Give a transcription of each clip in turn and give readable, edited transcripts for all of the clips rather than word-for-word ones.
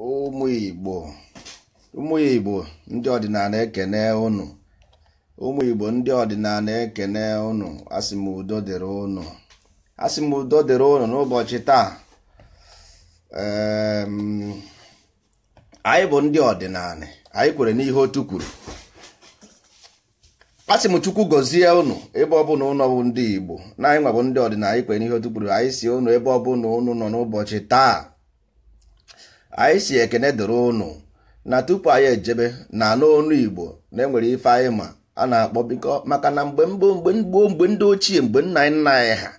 Ụmụ Igbo, ụmụ Igbo ndị ọdịnala, ekene ụnụ. Ụmụ Igbo ndị ọdịnala, ekene ụnụ. Asị m udo dịrị ụnụ, asị m udo dịrị ụnụ n'ụbọchị taa. Anyị bụ ndị ọdịnala, anyị kwere n'ihe otu kwuru. Asị m Chukwu gọzie ụnụ ebe ọbụla ụnụ bụ ndị Igbo na anyị nwa bụ ndị ọdịnala, anyị kwere n'ihe otu kwuru. Anyị si ụnụ ebe ọbụla ụnụ nọ n'ụbọchị taa, anyị si ekene dịrị ụnụ. Na tupu anyị ejebe na n'onu Igbo na enwere ife anyị ma a na-akpọ biko, maka na mgbe mbụ, mgbe gboo, mgbe ndị ochie, mgbe nna anyị nna anyị ha,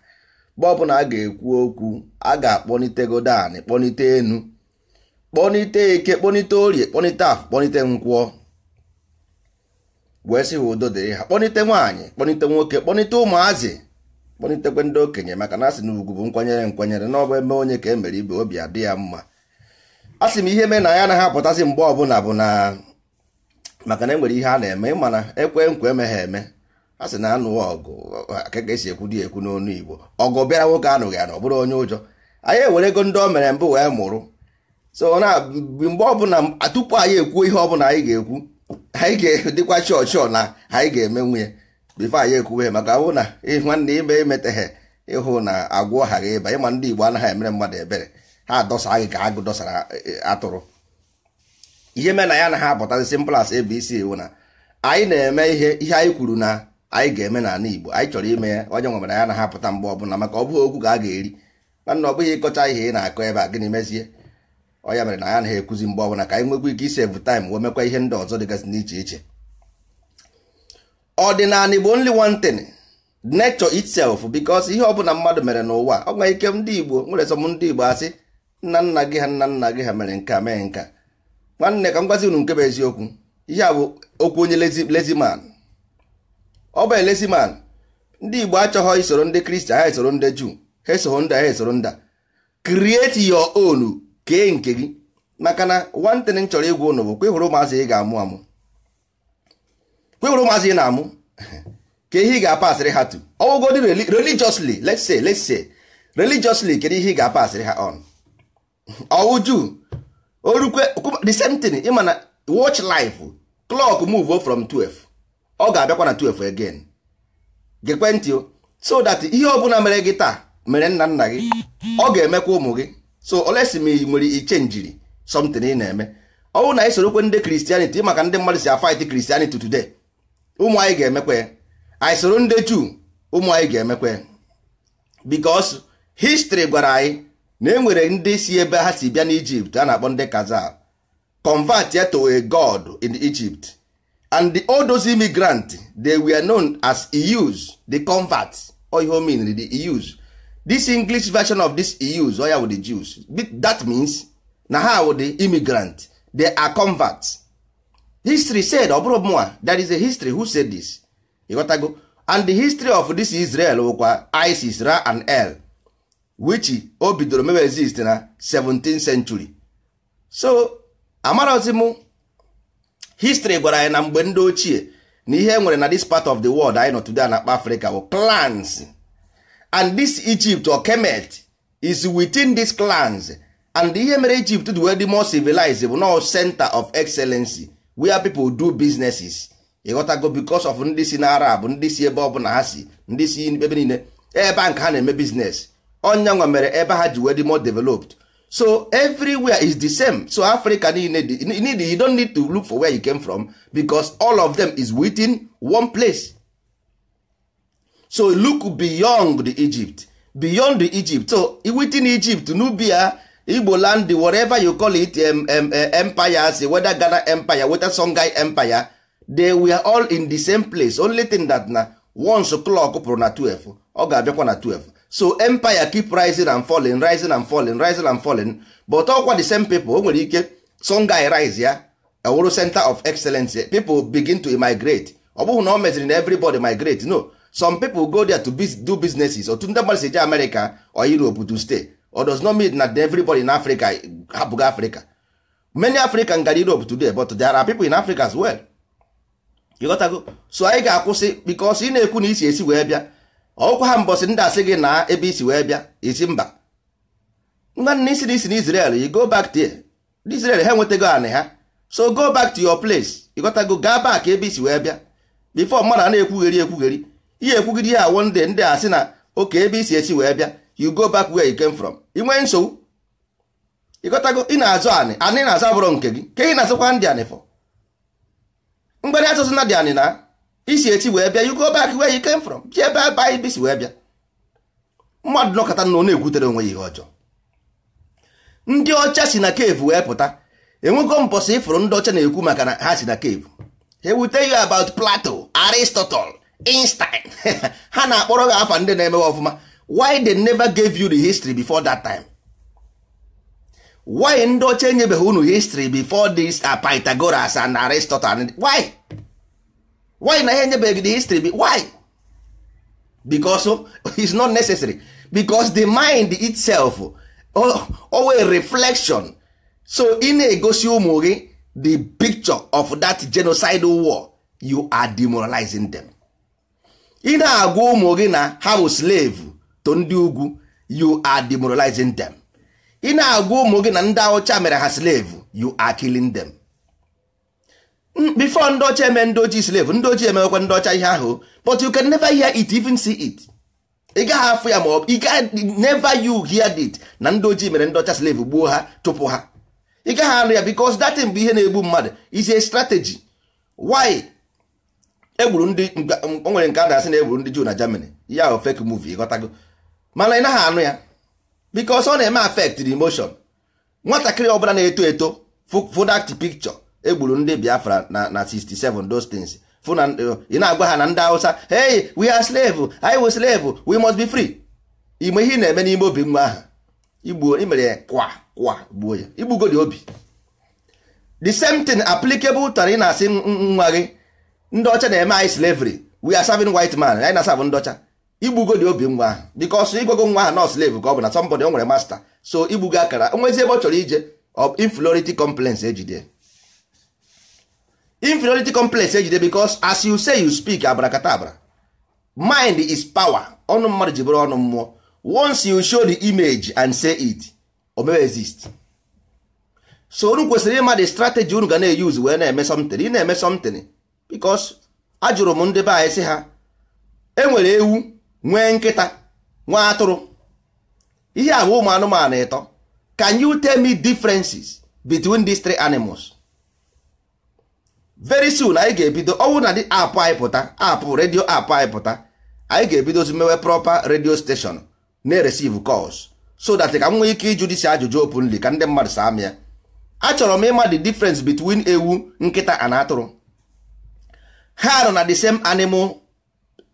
mgbe ọbụla a ga-ekwu okwu, a ga-akpọnitegodo anị, kpọnite enu, kpọnite eke, kpọnite orie, kpọnite afọ, kpọnite nkwọ, wee sị ha udo dịrị ha, kpọnite nwaanyị, kpọnite nwoke, kpọnite ụmụazị, kpọnitekwe ndị okenye, maka na asị na ugwu bụ nkwanyere nkwanyere na ọ bụ eme onye ka e mere ibe, obi adị ya mma. A sị m ihe mee na ya anaghị apụtasị mgbe ọbụla bụ na maka na enwere ihe a na-eme. Ịma na ekwe nkwa emeghe eme, a sị na anụ ọgụ ka esi ekwu dị ekwu n'onu Igbo, ọgụ bịara nwoke anụghị ya na ọ bụrụ onye ụjọ. Anyị ewere ego ndị o mere mbụ wee mụrụ. So na mgbe ọbụla tupu anyị ekwuo ihe ọbụla anyị ga-ekwu, anyị ga-edịkwa chọọchị na anyị ga-eme nwunye before anyị ekwuwe, maka ọ na nwanne ime emeteghe ịhụ na agwọ ha gị ịba. Ịma ndị Igbo anaghị emere mmadụ ebere, ha adọsa gị ka agụ dọsara atụrụ. Ihe mee na ya anaghị apụtazi, simple as ABC, wụ na anyị na-eme ihe ihe anyị kwuru na anyị ga-eme n'ala Igbo. Anyị chọrọ ime ya. Onye nwe mere ya anaghị apụta mgbe ọbụla, maka ọ bụghị okwu ka a ga-eri, nwanne. Ọ bụghị ịkọcha ihe ị na-akọ ebe a, gịnị mezie? Ọ ya mere na ya anaghị ekwuzi mgbe ọbụla, ka anyị nwekwa ike isave time wee mekwa ihe ndị ọzọ dịgasị n'iche iche. Ọdịnala Igbo, only one thing, nature itself, because ihe ọbụla mmadụ mere n'ụwa, ọ nwere ike ndị Igbo nwere sọm ndị Igbo asị nna nna gị ha, nna nna gị ha mere nke a, mee nke a. Nwanne, ka m gwazi unu nke bụ eziokwu. Ihe a bụ okwu onye lazy, lazy man. Ọ bụ lazy man. Ndị Igbo achọghị isoro ndị Kristian, ha esoro ndị Juu, ha esoro ndị, ha esoro ndị a. Create your own, kee nke gị. Maka na one thing m chọrọ ịgwa unu bụ kwa ịhụrụ ụmụazị ị ga-amụ amụ, kwa ịhụrụ ụmụazị ị na-amụ, ka ihe ị ga-apasịrị ha tu ọwụgodi religiously, let's say religiously, kedu ihe ị ga-apasịrị ha on? Ọwụ Juu orukwe, the same thing. Ịma na watch life, clock move from 12, ọ ga-abịakwa na 12 again. Gekwe ntị o, so that ihe ọbụla mere gị taa mere nna nna gị, ọ ga-emekwa ụmụ gị. So olesi ma ị nwere ichenjiri something ị na-eme, ọ bụrụ na anyị sorokwe ndị Christianity, maka ndị mmadụ si afight Christianity today, ụmụ anyị ga-emekwa ya. Anyị soro ndị Juu, ụmụ anyị ga-emekwa ya, because history gwara anyị na e nwere ndị si ebe ha si bịa n'Egypt a na-akpọ ndị Khazar, convert ya to a god in Egypt, and all those immigrants, they were known as EUs, the converts. Or ihe mean the EUs, this English version of this EUs, or ya with the Jews. That means na ha wụ the immigrant, they are converts. History said, ọ bụrụ mụa, there is a history who said this. Ịghọtago? And the history of this Israel wụkwa Isis, Ra and El, which o bidoro mewe exist na 17th century. So amarozi m, history gwara anyị na mgbe ndị ochie na ihe nwere na this part of the world anyị nọ today na-akpọ Africa bụ clans, and this Egypt or Kemet is within these clans. And ihe mere Egypt dị wee dị more civilized bụ no center of excellency where people do businesses. Ịghọtago? Because of ndị si na Arab, ndị si ebe ọbụla ha si, ndị si ebe niile, ebe a nke ha na-eme business, ọnya nwa mere ebe ha ji wee dị more developed. So everywhere is the same. So Africa niile need, you don't need to look for where you came from, because all of them is within one place. So look beyond the Egypt, beyond the Egypt. So within Egypt, Nubia, Igbo land, whatever you call it, empires, whether Ghana Empire, whether Songhai Empire, they were all in the same place. Only thing that na once clock pụrụ na 12, ọ ga-abịakwa na 12. So empire keep rising and falling, rising and falling, rising and falling, but ọkwa the same people. O nwere ike Songhai rise ya ewuru center of excellence, people begin to immigrate. Ọ bụghị na o meziri na everybody migrate, no. Some people go there to do businesses. Otu ndị mmadụ si eje America or Europe to stay, or does not mean that everybody in Africa hapụgo Africa. Many African gara Europe today, but there are people in Africa as well. You got to go. So anyị ga-akwụsị, because ị na-ekwu na isi esi wee bịa ọkwa ha mbọsị ndị asị gị na ebe isi wee bịa isi mba nwanne isi na isi na Israel, you go back there. Ndị Israel ha enwetago anị ha. So go back to your place. Ịghọtago? Gaa back ebe isi wee bịa before mmadụ a na-ekwugheri ekwugheri ihe ekwugide ihe a. One day ndị a sị na oke ebe isi esi wee bịa, you go back where you came from. Ị nwee nsogbu. Ịghọtago? Ị na-azụ anị, anị na-azụ abụrụ nke gị ka ị na-azụkwa ndị anị fọ mgbere asụsụ na dị anị na isi esi wee bịa. You go back where you came from. Ji ebe ebe anyị si wee bịa. Mmadụ nọkọta na ọ na-ekwutere onwe ya ihe ọjọọ. Ndị ọcha si na cave wee pụta. Enwego mbọsị ịfụrụ ndị ọcha na-ekwu maka na ha si na cave? Ha will tell you about Plato, Aristotle, Einstein. Ha na-akpọrọ gị afa ndị na-emewe ọfụma. Why they never gave you the history before that time? Why ndị ọcha enyebeghị unu history before this Pythagoras and Aristotle and why na ha enyebeghị the history? Why? Because it's not necessary, because the mind itself always reflection. So ị na-egosi ụmụ gị the picture of that genocidal war, you are demoralizing them. Ị na-agwa ụmụ gị na ha bụ slave to ndị ugwu, you are demoralizing them. Ị na-agwa ụmụ gị na ndị ọcha mere ha slave, you are killing them. Before ndị ọcha eme ndị ojii slave, ndị ojii emewekwa ndị ọcha ihe ahụ, but you can never hear it, even see it. Ị gaghị afụ ya ma ọ ị gaghị, never you hear it na ndị ojii mere ndị ọcha slave, gbuo ha, chụpụ ha. Ị gaghị anụ ya, because that thing bụ ihe na-egbu mmadụ, is a strategy. Why egburu ndị o nwere nke a na-asị na egburu ndị Juu na Germany? Ya ahụ fake movie, ịghọtago? Mana ị naghị anụ ya because ọ na-eme affect the emotion. Nwatakịrị ọbụla na-eto eto fụ that picture egburu ndị Biafra na 67, those things, fụ na ị na-agwa ha na ndị Hausa, "Hey, we are slave, I was slave, we must be free." Ime ihe ị na-eme n'ime obi nwa ahụ, igbuo imere ya kwa kwa gbuo ya, igbugo dị obi. The same thing applicable to ị na-asị nwa gị ndị ọcha na-eme anyị slavery, we are serving white man, anyị na-asavụ ndị ọcha. Igbugo dị obi nwa ahụ, because igwego nwa ahụ nọ slave ka ọ bụ na somebody o nwere master. So igbugo akara onwezi ebe ọ chọrọ ije of inferiority complex ejide, inferiority complex ejide, because as you say, you speak abracadabra. Mind is power. Ọnụ mmadụ ji bụrụ ọnụ mmụọ. Once you show the image and say it, o may exist. So unu kwesịrị ịma the strategy unu ga na-use wee na-eme something. Ị na-eme something, because ajụrụ m ndị be anyị sị ha enwere ewu, nwee nkịta, nwee atụrụ. Ihe a bụ ụmụ anụmanụ ịtọ. Can you tell me differences between these three animals? Very soon anyị ga-ebido ọwụ na dị app anyị pụta, app radio, app anyị pụta, anyị ga-ebidozi mewe proper radio station na-receive calls, so that ka m nwee ike ịjụ disi ajụjụ openly, ka ndị mmadụ saa m ya. Achọrọ m ịma the difference between ewu, nkịta and atụrụ. Ha nọ na the same animal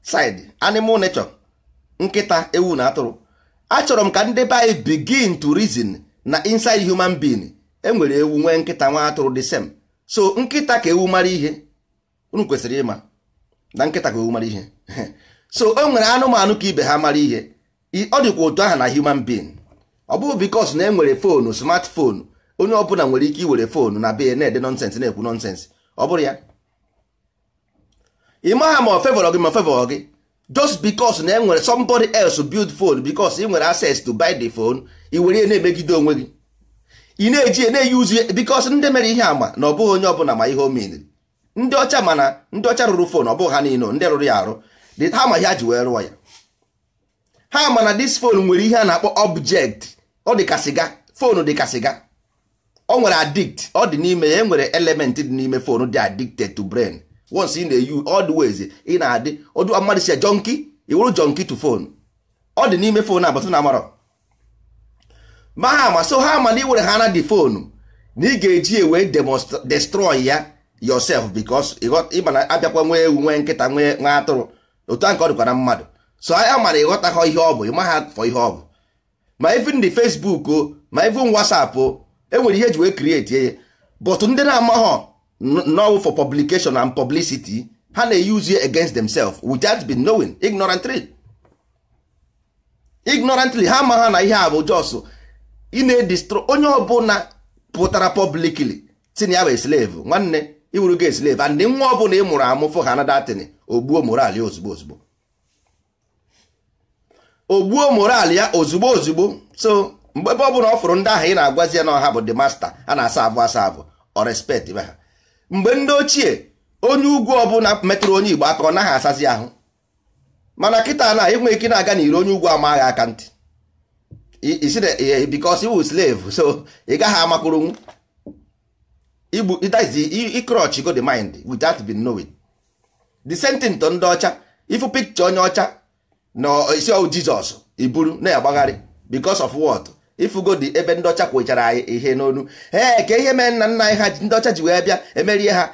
side, animal nature, nkịta, ewu na atụrụ. Achọrọ m ka ndị be anyị begin to reason na inside human being enwere ewu, nwee nkịta, nwee atụrụ, the same. So nkịta ka ewu mara ihe. Unu kwesịrị ịma na nkịta ka ewu mara ihe. So o nwere anụmanụ ka ibe ha mara ihe. Ọ dịkwa otu aha na human being. Ọ bụghị because na e nwere phone, smartphone, onye ọbụla nwere ike iwere phone na be na-ede nonsense, na-ekwu nonsense. Ọ bụrụ ya ị maha ma ọ favor gị, ma ọ favor gị, just because na e nwere somebody else build phone, because ị nwere access to buy the phone, ị were ya na-emegide onwe gị, ị na-eji ya na-eyuzu ya, because ndị mere ihe ama na ọ bụghị onye ọbụla ma ihe o meniri. Ndị ọcha, mana ndị ọcha rụrụ phone, ọ bụghị ha niile ndị rụrụ ya arụ ha ma ihe ha ji wee rụọ ya. Ha ma na this phone nwere ihe a na-akpọ object. Ọ dị ka siga. Phone dị ka siga. Ọ nwere addict ọ dị n'ime ya. E nwere element dị n'ime phone dị addicted to brain. Once ị na-eyu all the ways, ị na-adị ọdụ mmadụ si junkie, ị wụrụ junkie to phone. Ọ dị n'ime phone abatụ na amarọ ma ha ma. So ha ma na iwere ha na the phone na ị ga-eji wee destroy ya yourself, because ịma na abịakwa nwee ewu, nwee nkịta, nwee atụrụ, otu a nke ọ dịkwa na mmadụ. So anyị mara ịghọtaghọ ihe ọ bụ, ịma ha fọ ihe ọ bụ. Ma even the Facebook o, ma even WhatsApp o, enwere ihe eji wee create ya, but ndị na-amaghọ no for publication and publicity, ha na-use it against themselves without being knowing, ignorantly, ignorantly. Ha ma ha na ihe a bụ just ị na-edestroy. Onye ọbụla pụtara publicly si na ya bụ slave, nwanne, iwuru gị slave. And nwa ọbụla ị mụrụ amụ fụ ha na datin, ogbuo moral ya ozugbo ozugbo, ogbuo moral ya ozugbo ozugbo. So Mgbe ebe ọ bụla ọ fụrụ ndị ahụ ị na-agwazi ya na ọha bụ the master, a na-asa avụ asa avụ, ọ respect be ha. Mgbe ndị ochie, onye ugwu ọbụla metụrụ onye Igbo aka, ọ naghị asazi ahụ. Mana kịta na inwe ike na-aga n'iro, onye ugwu amaghị aka ntị isi na because you slave, so ị gaghị amakwuru igbu. That is icrush go the mind without being knowing. The same thing to ndị ọcha. Ifu picture onye ọcha na isi ọwụ Jizọs iburu na-agbagharị because of what? Ifugo dị ebe ndị ọcha kwechara anyị ihe n'onu. Ee, ka ihe mere nna nna anyị ha ndị ọcha ji wee bịa emerie ha,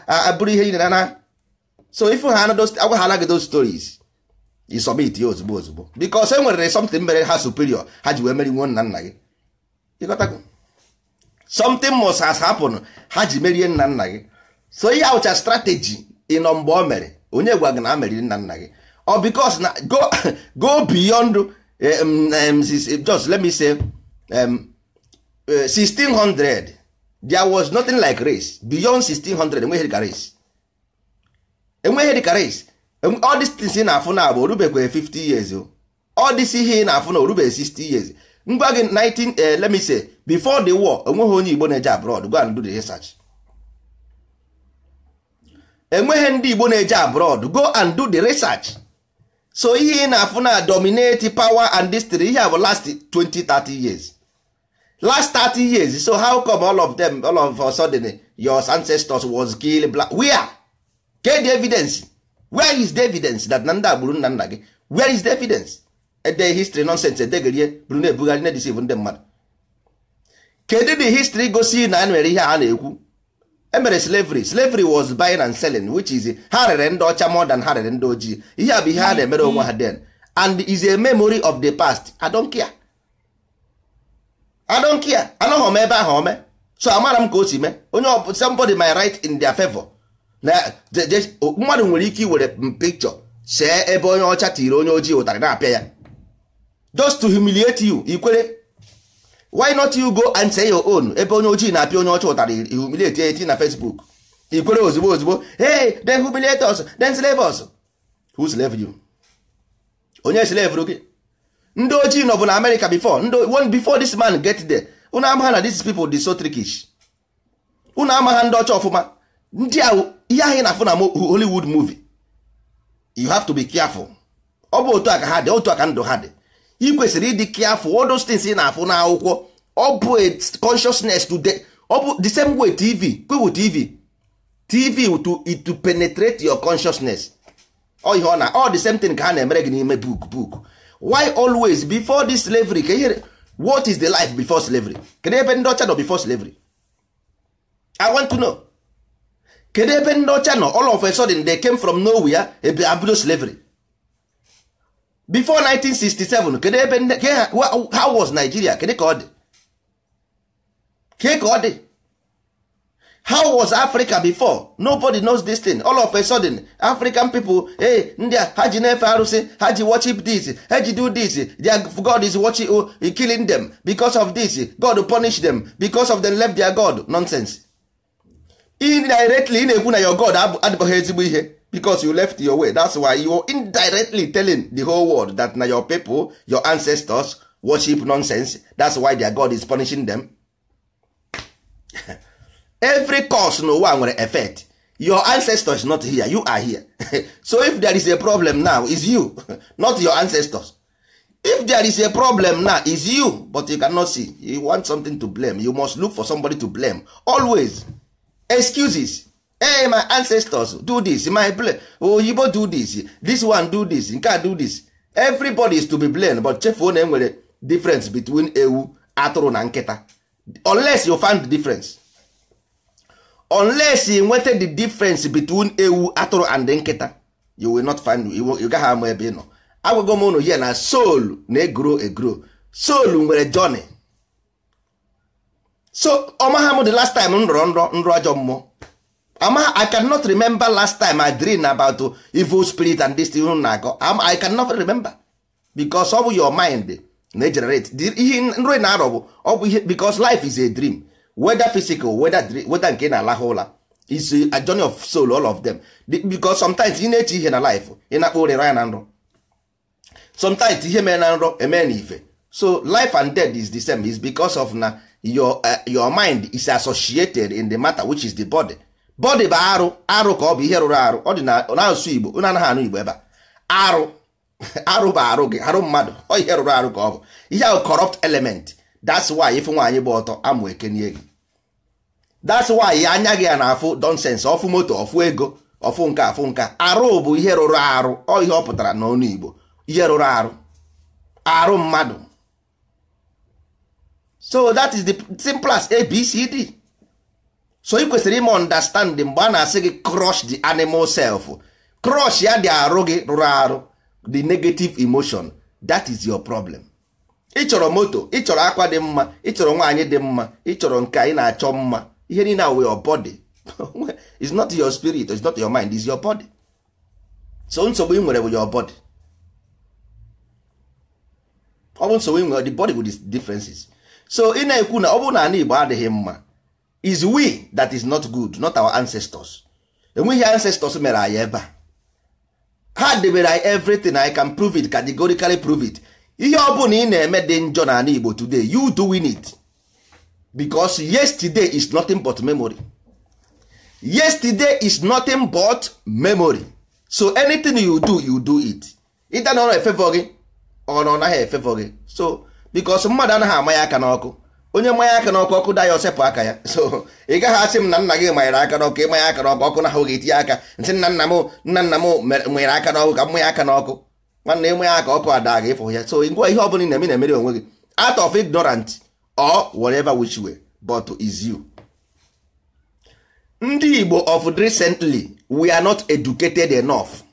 abụrụ ihe niile na so ifu ha agwa ha anaghị those stories, i submit ya ozugbo ozugbo because e nwere something mere ha superior, ha ji wee meri nwo nna nna gị. Ịghọtago? Something must has happened ha ji merie nna nna gị. So ihe awụcha strategy ịnọ mgbe o mere, onye gwa gị na ha meriri nna nna gị? Ọ because na go beyond just let me say 1600, there was nothing like race. Beyond 1600, enweghị dịka race, enweghị dịka race. All these things ị na-afụ na abụ orubekwe 50 years o. All this ihe ị na-afụ na orube 60 years. Ngwa gị 19, let me say before the war, enweghị onye Igbo na-eje abroad. Go and do the research. Enweghị ndị Igbo na-eje abroad. Go and do the research. So ihe ị na-afụ na dominate power and history, ihe a bụ last 20 30 years, last 30 years. So how come all of them, all of a sudden, your ancestors was killed black? Where get the evidence? Where is the evidence that na ndị agburu nna nna gị? Where is the evidence? Ede history nonsense, edegerie bụrụ na-ebugharị na-edeceive ndị mmadụ. Kedu the history gosi na nwere ihe a na-ekwu emere slavery? Slavery was buying and selling, which is ha rere ndị ọcha more than ha rere ndị ojii. Ihe a bụ ihe ha na-emere onwe ha then and is a memory of the past. I don't care, I don't care. Anọghị m ebe ahụ ome, so amara m ka o si mee. Onye, somebody might write in their favor na mmadụ nwere ike iwere picture see ebe onye ọcha tiri onye ojii ụtarị na-apịa ya just to humiliate you, ikwere. Why not you go and say your own ebe onye ojii na-apịa onye ọcha ụtarị, humiliate ya, eti na Facebook, ikwere ozugbo ozugbo? Hey, then humiliate us, then slave us. Who slave you? Onye slave gị? Ndị ojii nọ bụ na America before ndị one, before this man get there. Unu amagha na these people dị so trickish. Unu amagha ndị ọcha ọfụma. Ndị ahụ, ihe ahụ ị na-afụ na Hollywood movie, you have to be careful. Ọ bụ otu a ka ha dị, otu a ka ndụ ha dị. Ị kwesịrị ịdị careful. All those things ị na-afụ n'akwụkwọ, ọ bụ a consciousness today. Ọ bụ the same way TV kwewu TV, TV to penetrate your consciousness. Ọ ihe ọ na all the same thing ka ha na-emere gị n'ime book book. Why always before this slavery? Ka ihe, what is the life before slavery? Kedu ebe ndị ọcha nọ before slavery? I want to know, kedu ebe ndị ọcha nọ? All of a sudden they came from nowhere ebe abido slavery before 1967. Kedu ebe ndị how was Nigeria? Kedu ka ọ dị? Ke ka ọ dị? How was Africa before? Nobody knows this thing. All of a sudden African people, hey, ndị a ha ji na-efe arụsị, ha ji worship this, ha ji do this. Their God is watching, oh, killing them because of this. God punish them because of them left their God. Nonsense. Indirectly ị na-ekwu na your God adịbụghị ezigbo ihe because you left your way. That's why you are indirectly telling the whole world that na your people, your ancestors worship nonsense. That's why their God is punishing them. Every cause n'ụwa nwere effect. Your ancestors not here, you are here. So if there is a problem now, is you, not your ancestors. If there is a problem now, is you, but you cannot see. You want something to blame. You must look for somebody to blame always. Excuses. Hey, my ancestors do this, my blame oyibo do this, this one do this, nke a do this. Everybody is to be blamed, but chefuo na enwere difference between ewu, atụrụ na nkịta. Unless you find the difference, unless you nweta the difference between ewu, atụrụ and nkịta, you will not find. You gaghị ama ebe ị nọ. Agwago m unu here na soul na-egrow egrow. Soul nwere journey. So ọmaha m the last time m rọrọ nrọ, nrọ ajọ mmụọ ama. I cannot remember last time I dream about evil spirit and this thing unu na-akọ. I cannot remember because ọ bụ your mind na-generate ihe nrọ ị na-arọ bụ ọ bụ ihe, because life is a dream, whether physical, whether dream, whether nke ị na-alahụ ụla, is a journey of soul, all of them. Because sometimes ị na-eche ihe na life, ị na-akpọ ụrịrọ ya na nrọ. Sometimes ihe mere na nrọ eme na ife. So life and death is the same. Is because of na your mind is associated in the matter, which is the body. Body bụ arụ. Arụ ka ọ bụ, ihe rụrụ arụ. Ọ dị n'asụsụ Igbo. Unu anaghị anụ Igbo ebe a. Arụ, arụ bụ arụ gị, arụ mmadụ. Ọ ihe rụrụ arụ ka ọ bụ, ihe ahụ corrupt element. That's why ife nwaanyị gba ọtọ, amụ ekenie gị. That's why anya gị a na-afụ nonsense, ọfụ moto, ọfụ ego, ọfụ nka, afụ nka. Arụ bụ ihe rụrụ arụ. Ọ ihe ọ pụtara n'ọnụ Igbo, ihe rụrụ arụ, arụ mmadụ. So that is the simple as ABCD. So ị kwesịrị ime understand mgbe a na-asị gị crush the animal self, crush ya, dị arụ gị rụrụ arụ, the negative emotion. That is your problem. Ị chọrọ moto, ị chọrọ akwa dị mma, ị chọrọ nwaanyị dị mma, ị chọrọ nke anyị na-achọ mma. Ihe niile awụ your body. It's not your spirit, it's not your mind, it's your body. So nsogbu ị nwere bụ your body. Ọ bụ nsogbu ị nwere, the body with the differences. So ị na-ekwu na ọ bụrụ na ala Igbo adịghị mma, is we that is not good, not our ancestors. Enweghị ancestors mere anyị ebe a. Ha debere anyị everything. I can prove it, categorically prove it. Ihe ọ bụla ị na-eme dị njọ n'ala Igbo today, you doing it because yesterday is nothing but memory. Yesterday is nothing but memory. So anything you do, you do it ịta na ọ na-efavor gị, ọ na ọ naghị efavor gị. So because mmadụ anaghị amanye aka n'ọkụ. Onye manye aka n'ọkụ, ọkụ da ya, osepụ aka ya. So ị gaghị asị m na nna gị manyere aka n'ọkụ. Ịmanye aka n'ọkụ, ọkụ na ahụ gị etinye aka nsị nna nna m, nna nna m manyere aka n'ọkụ ka m manye aka n'ọkụ. Nwanne, ịmanye aka, ọkụ ada gị, ịfụ ya. So ngwa, ihe ọ bụla ị na-eme, na-emere onwe gị out of ignorant or whatever which way, but is you. Ndị Igbo of recently, we are not educated enough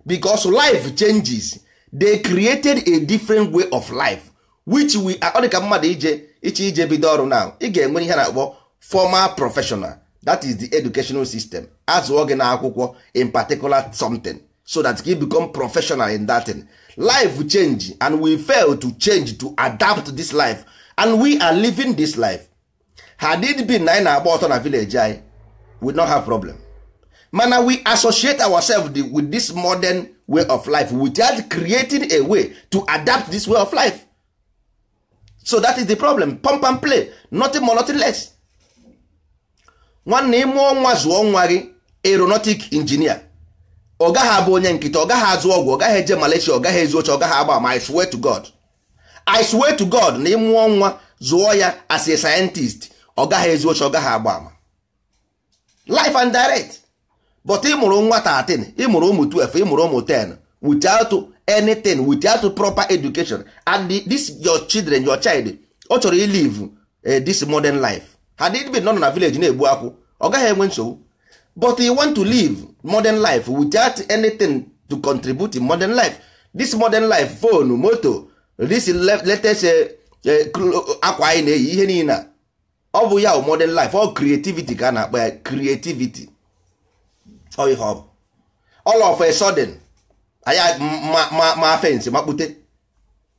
because life changes. They created a different way of life which we are. Ọ dị ka mmadụ ije iche ije bido ọrụ now, ị ga-enwe ihe na-akpọ formal professional. That is the educational system. Azụọ gị n'akwụkwọ in particular something so that you become professional in that thing. Life change and we fail to change to adapt this life, and we are living this life. Had it been na anyị na-agba ọtọ na village anyị, we not have problem. Mana we associate ourselves with this modern way of life without creating a way to adapt this way of life. So that is the problem. Pump and play, nothing more, nothing less. Nwanne, ịmụọ nwa, zụọ nwa gị aeronautic engineer, ọ gaghị abụ onye nkịta, ọ gaghị azụ ọgwụ, ọ gaghị eje Malaysia, ọ gaghị ezu oche, ọ gaghị agba ama. I swear to God, I swear to God, na ịmụọ nwa, zụọ ya as a scientist, ọ gaghị ezu oche, ọ gaghị agba ama, life and direct. But ị mụrụ nwa 13, ị mụrụ ụmụ 12, ị mụrụ ụmụ 10 without anything, without proper education, and this your children, your child, ọ chọrọ ilive this modern life. Had it been nọ na village na-egbu akwụ, ọ gaghị enwe nsogbu. But you want to live modern life without anything to contribute in modern life. This modern life, phone, moto, this latest akwa anyị na-eyi, ihe niile a, ọ bụ ya modern life. Ọ creativity ka a na-akpọ ya, creativity. Ọ ihe ọ bụ, all of a sudden anyị ma fence makpute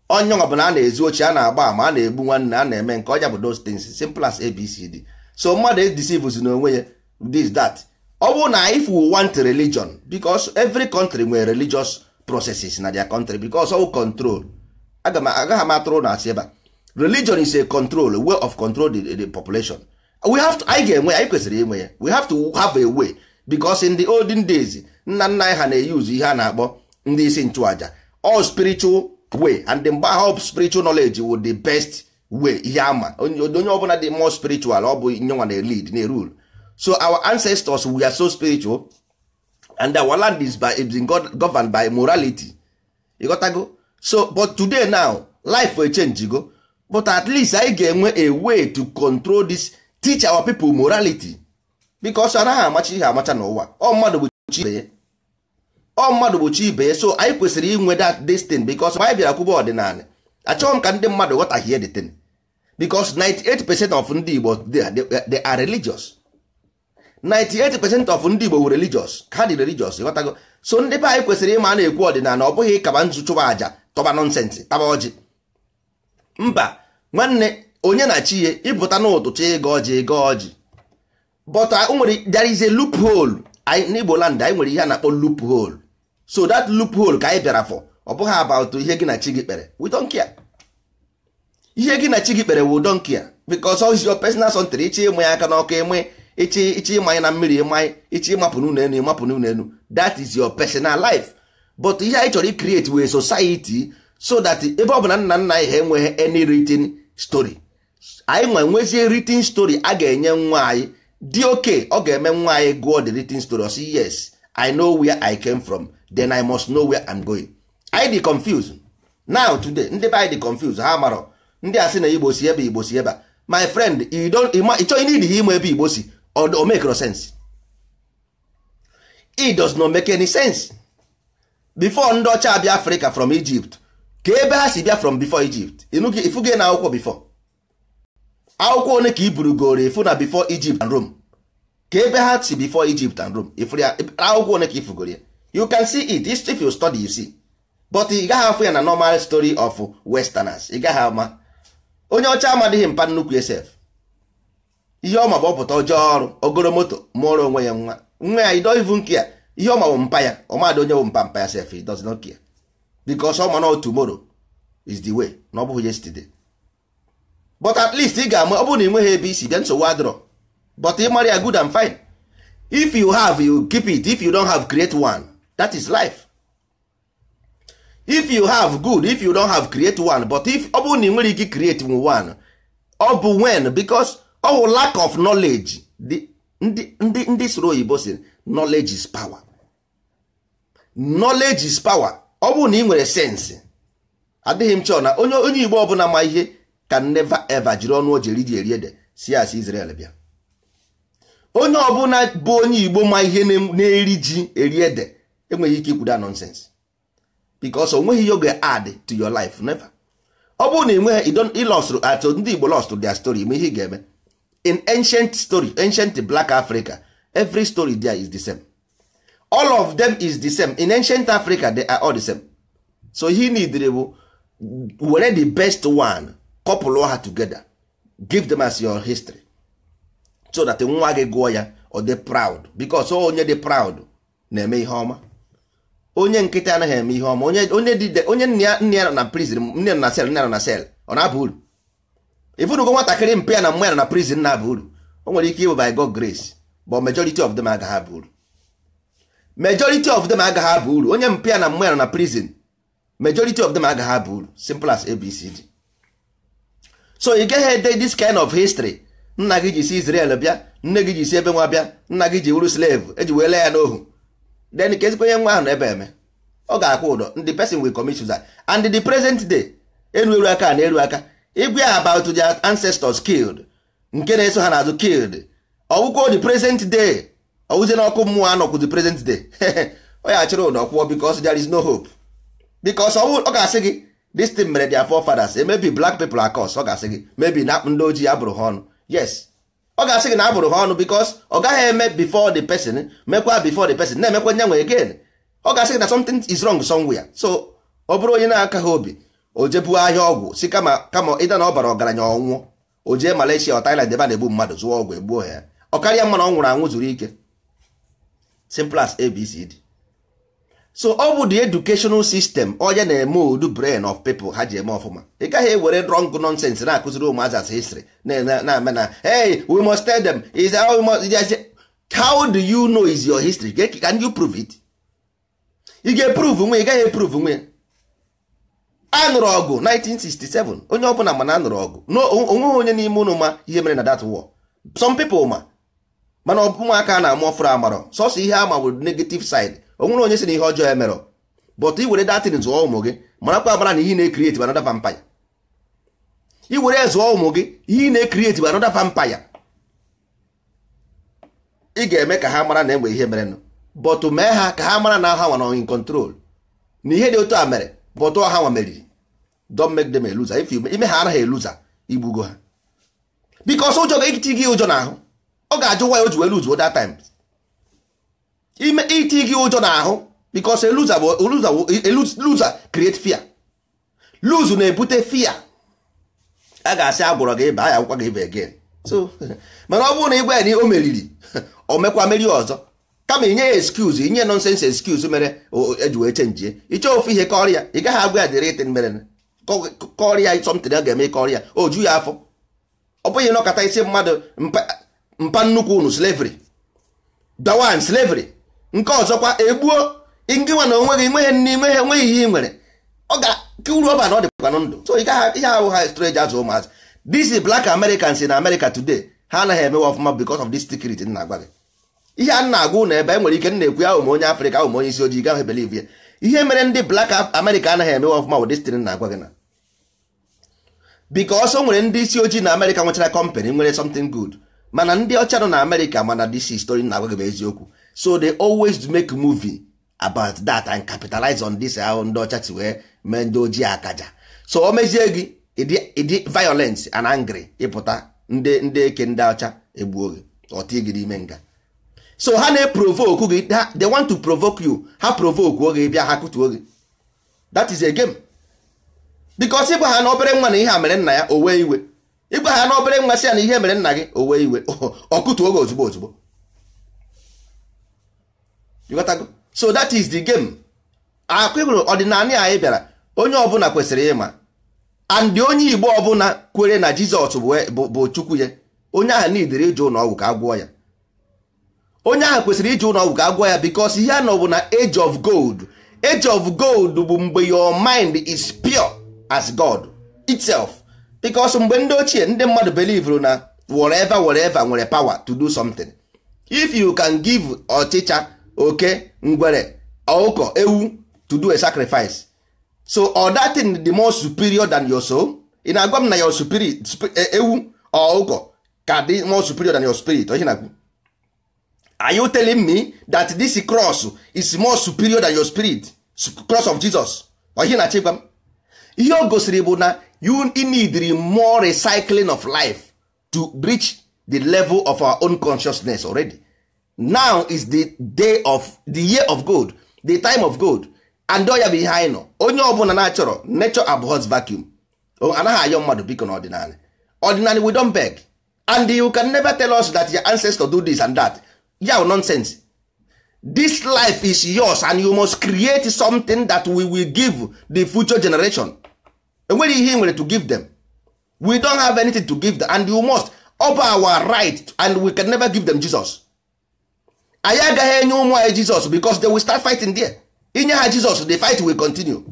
onye ọ bụla a na-ezu ochi, a na-agba ama, a na-egbu nwanne, a na-eme nke ọja bụ those things, simple as ABCD. So mmadụ edeceive n'onwe ya, this that. Ọ bụrụ na if we want religion, because every country nwere religious processes na their country, because all control. Agaghị m atụrụ na asị ebe a. Religion is a control, a way of control the population. We have to, anyị ga-enwe, anyị kwesịrị inwe ya. We have to have a way because in the olden days, nna nna anyị ha na-eyuzu ihe a na-akpọ ndị isi nchụaja, all spiritual way, and mgbe ahụ spiritual knowledge wụ the best way. Ihe ama onye ọbụla dị more spiritual, ọ bụ nyenwa na lead na rule. So our ancestors, we are so spiritual and our land is been governed by morality. You got go. So but today now, life will change go, but at least anyị ga-enwe a way to control this, teach our people morality, because anaghị amacha ihe amacha n'ụwa. Ọ mmadụ bụ chi ibe ya, ọ mmadụ bụ chi ibe ya. So anyị kwesịrị inwe that this thing because mgbe anyị bịara kwuba ọdịnala, achọghị m ka ndị mmadụ ghọtahie the thing, because 98% of ndị Igbo, they are religious. 98% of ndị Igbo were religious, ha dị religious, ịghọtago? So ndị be anyị kwesịrị ịma a na-ekwu ọdịnala, ọ bụghị ịkaba nzu, chụba àjà, tọba nonsense, taba ọjị. Mba, nwanne, onye na chi ya ịpụta n'ụtụtụ ịga ọjị, ịga ọjị. But nwere, there is a loophole n'Igbo land. Anyị nwere ihe a na-akpọ loophole. So that loophole ka anyị bịara for. Ọ bụghị about ihe gị na chi gị kpere. We don't care. Ihe gị na chi gị kpere wụ don't care, because all is your personal something. Ịchị ịmụ ya aka n'ọkụ ịmụ, ịchị ịmanye na mmiri ịmanye, ịchị ịmapụ n'ụlọ enu ịmapụ n'ụlọ enu, that is your personal life. But ihe anyị chọrọ create wee society so that ebe ọ bụ na nna nna anyị ha enweghị any written story, anyị nwe nwezie written story a ga-enye nwa anyị dị oke. Ọ ga-eme nwa anyị gụọ the written story, ọ sị, "Yes, I know where I came from, then I must know where I'm going." Anyị dị confused now today. Ndị be anyị dị confused, ha marọ. Ndị a sị na Igbo si ebe, Igbo si ebe a. My friend, you don't, ị chọghị need ihe ịma ebe Igbo si. O make no sense, it does not make any sense. Before ndị ọcha abịa Africa from Egypt, ka ebe ha si bịa from before Egypt, ifuge na akwụkwọ before, akwụkwọ one ka i burugoro ifu na before Egypt and Rome, ka ebe ha si before Egypt and Rome, ifuru ya, akwụkwọ one ka ifugoro ya? You can see it if you study, you see. But ị gaghị afụ ya na normal story of westerners. Ị gaghị ama. Onye ọcha amadịghị mpa nnukwu esef. Ihe ọma bụ ọpụta ọjọọ ọrụ ogoro moto mụọrọ onwe ya nwa nwa ya. You don't even care. Ihe ọma bụ mpa ya, ọmadị onye bụ mpa mpa ya sef, he does not care, because ọ ma na tomorrow is the way, na ọ bụghị yesterday. But at least ị ga-ama, ọ bụrụ na ị nweghị ebe isi bịa, nsogbu adịrọ, but ị mara ya, good and fine. If you have, you keep it. If you don't have, create one. That is life. If you have, good. If you don't have, create one. But if ọ bụrụ na ị nwere ike create one, ọ bụ when, because ọ bụ lack of knowledge. Ndị soro oyibo si knowledge is power, knowledge is power. Ọ bụrụ na ị nwere sense, adịghị m chọọ na onye Igbo ọbụla ma ihe can never ever jiri ọnụ o ji eri ji eri ede si asị Israel bịa. Onye ọbụla bụ onye Igbo ma ihe na-eri ji eri ede enweghị ike ikwuda nonsense, because o nweghị ihe ọ ga-add to your life, never. Ọ bụrụ na ị nweghị, ị lost atụ. Ndị Igbo lost their story. Ma ihe ị ga-eme in ancient story, ancient Black Africa, every story there is the same. All of them is the same. In ancient Africa, they are all the same. So ihe need bụ were the best one, couple ha together, give them as your history, so that nwa gị gụọ ya, ọ dị proud, because onye dị proud na-eme ihe ọma. Onye nkịtị anaghị eme ihe ọma. Onye dị onye nna ya nọ na prison, nne nọ na cell, nne nọ na cell, ọ na-aba uru? Ifunugo nwatakịrị mpe ya na mma ya nọ na prison na-aba uru? O nwere ike ịbụ by God grace, but majority of them agaghị aba uru. Majority of them agaghị aba uru. Onye mpe ya na mma ya nọ na prison, majority of them agaghị aba uru. Simple as ABCD. So ị gaghị ede this kind of history. Nna gị ji si Israel bịa, nne gị ji si ebe nwa bịa, nna gị ji wuru slave, eji wee lee ya n'ohu. Then ka ezikwa onye nwa ahụ na ebe eme, ọ ga-akwụ ụdọ. The person will commit suicide. And the present day, eru eru aka na eru aka ịgwa ya about their ancestors killed, nke na-eso ha n'azụ killed, ọwụkwọ the present day, ọwụzie n'ọkụ mmụọ anọkwụ the present day, ọ ya achịrị ụdọ kwụọ, because there is no hope, because ọ ga-asị gị this thing mere their forefathers. Maybe black people are cursed. Ọ ga-asị gị maybe na ndị ojii abụrụ ha ọnụ. Yes, ọ ga-asị gị na abụrụ ha ọnụ, because ọ gaghị eme before the person, mekwa before the person na-emekwa nyanwe again. Ọ ga-asị gị na something is wrong somewhere. So ọ bụrụ onye na-aka ha obi, o jebuo ahịa ọgwụ si kama kama ịda na ọ bara ọgaranya ọnwụọ, o jee Malaysia ọ Thailand ebe a na-egbu mmadụ zụọ ọgwụ egbuo ya, ọ karịa mma na ọ nwụrụ anwụ zuru ike. Simple as ABCD. So ọ bụ the educational system onye na-eme odu brain of people ha ji eme ọfụma. Ị gaghị ewere wrong nonsense na-akụziri ụmụazị as history na-eme na, "Hey, we must tell them is how we must." How do you know is your history? Can you prove it? Ị ga-eprove nwe? Ị gaghị eprove nwe. A nụrụ ọgụ 1967, onye ọbụla mana a nụrụ ọgụ. Onweghị onye n'ime ụnụ ma ihe mere na that war. Some people ma, mana ụmụaka a na-amụ ọfụrụ amarọ. Sọsọ ihe ama bụ negative side. O nwere onye sị na ihe ọjọọ emerọ, but i were datin zụọ ụmụ gị, marakwa amara na ihe na-ecreate bụ another vampire. I were zụọ ụmụ gị, ihe na-ecreate bụ another vampire. Ị ga-eme ka ha mara na enwe ihe merenụ, but mee ha ka ha mara na ha nwa nọ in control, na ihe dị otu a mere, but ha nwa meriri. Don't make them a loser. If you ime ha anaghị a loser, igbugo ha, because ụjọ ga-eti gị ụjọ n'ahụ. Ọ ga-ajụ why o ji wee lose that time. Ime iti gị ụjọ n'ahụ, because a loser bụ a loser create fear. Lose na-ebute fear. A ga-asị agwụrọ gị ịba, ya akwụkwọ gị ịba again. So mana ọ bụrụ na ịgwa ya na o meriri, o mekwa meri ọzọ, kama inye ya excuse, inye nonsense excuse mere eji wee chenjie, ịchọ ofu ihe kọrọ ya, ị gaghị agwa ya dịrị ịtị mere. Kọrịa something a ga-eme, kọrịa o ju ya afọ. Ọ bụghị nọkọta isi mmadụ mpa nnukwu unu slavery, dawan slavery. Nke ọzọkwa egbuo ngịnwa na onwe gị, nweghị nne, nweghị enweghị ihe ị nwere. Ọ ga uru ọba na ọ dịkwa ndụ. So ihe ahụ ha strange azụ ụmụazị. This is black Americans in America today. Ha anaghị emewe ọfụma because of this security na-agwa gị. Ihe a na-agwa ụnụ ebe enwere ike na-ekwu ahụ, ma onye Afrịka ahụ, ma onye isi ojii gaghị believe ya. Ihe mere ndị black America anaghị emewe ọfụma bụ this thing na-agwa gị na because o nwere ndị isi ojii na America nwechara company, nwere something good, mana ndị ọcha nọ na America, mana this story na-agwa gị bụ eziokwu. So they always make movie about that and capitalize on this, ahụ ndị ọcha si wee mee ndị ojii akaja. So o mezie gị ịdị violence and angry, ịpụta ndị eke ndị ọcha egbuo gị, ọtị gị n'ime nga. So ha na-eprovoke gị, they want to provoke you. Ha provoke gị bịa, ha kụtuo gị. That is a game, because ịgwa ha na obere nwa na ihe a mere nna ya, o wee iwe. Ịgwa ha na obere nwa si ya na ihe mere nna gị, o wee iwe, ọ kụtuo gị ozugbo ozugbo. You got to go. So that is the game. Akwụrụ ọdịnala anyị bịara, onye ọbụla kwesịrị ịma. And onye Igbo ọbụla kwere na Jizọs bụ Chukwu ya, onye ahụ nidiri ije ụlọ ọgwụ ka a gwọọ ya. Onye ahụ kwesịrị ije ụlọ ọgwụ ka a gwọọ ya, because ihe a nọ bụ na age of gold. Age of gold bụ mgbe your mind is pure as God itself, because mgbe ndị ochie, ndị mmadụ believe na whatever whatever nwere power to do something. If you can give ọchịcha, oke, ngwere, ọkụkọ, ewu to do a sacrifice, so or that thing the more superior than your soul. Ị na-agwa m na your spirit, ewu ọkụkọ ka dị more superior than your spirit? Ihe na-akwu, are you telling me that this cross is more superior than your spirit, cross of Jesus? Ihe na-achọ ịgwa m, ihe o gosiri bụ na you need more recycling of life to reach the level of our own consciousness already. Now is the day of the year of gold, the time of gold, and ọ ya bụ ihe anyị nọ. Onye ọbụla na-achọrọ, nature abhors vacuum. Anaghị ayọ mmadụ biko n'ọdịnala. Ọdịnala, we don't beg, and you can never tell us that your ancestor do this and that. Ya nonsense. This life is yours and you must create something that we will give the future generation. Enwere ihe ị nwere to give them? We don't have anything to give them, and you must ọ bụ our right, and we can never give them Jesus. Anyị agaghị enye ụmụ anyị Jesus because they will start fighting there. Inye ha Jesus, the fight will continue.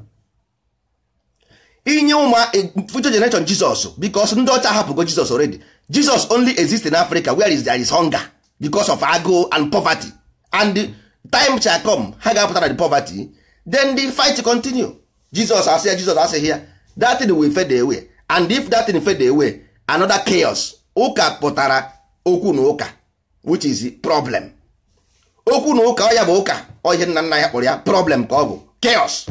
Inye ụmụ future generation Jesus, because ndị ọcha hapụgo Jesus already. Jesus only exists in Africa where is there is hunger because of agụụ and poverty, and the time shall come ha ga-apụta na the poverty, then the fight continue. Jesus asị ya, Jesus asịghị ya, that thing will fade away. And if that thing fade away, another chaos. Ụka pụtara okwu na ụka, which is problem. Okwu na ụka, ọ ya bụ ụka, ọ ihe nna nna ya kpọrọ ya problem ka ọ bụ chaos.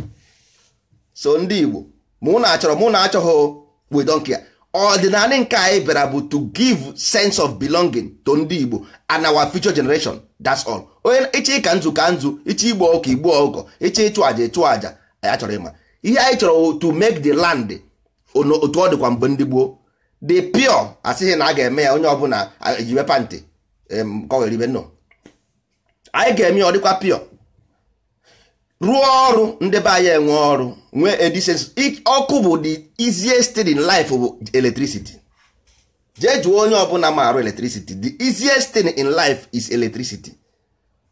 So ndị Igbo, mụ na achọrọ, mụ na achọghị, we don't care. Ọdịnala nke anyị bịara bụ to give sense of belonging to ndị Igbo and our future generation. That's all. Onye ịchọ ịka nzu ka nzu, ịchọ igbu ọkụkọ igbu ọkụkọ, ịchọ ịchụ àjà ịchụ àjà, anyị achọrọ ịma. Ihe anyị chọrọ, to make the land otu ọ dịkwa mgbe ndị gboo, the pure. Asịghị na a ga-eme ya onye ọbụla yiwe pant ka ọ ghara no. Anyị ga-eme ya ọ dịkwa pure, rụọ ọrụ, ndị be anyị enwe ọrụ, nwee a decent ọkụ. Bụ the easiest thing in life bụ electricity. Jee jụọ onye ọbụla ma arụ electricity, the easiest thing in life is electricity.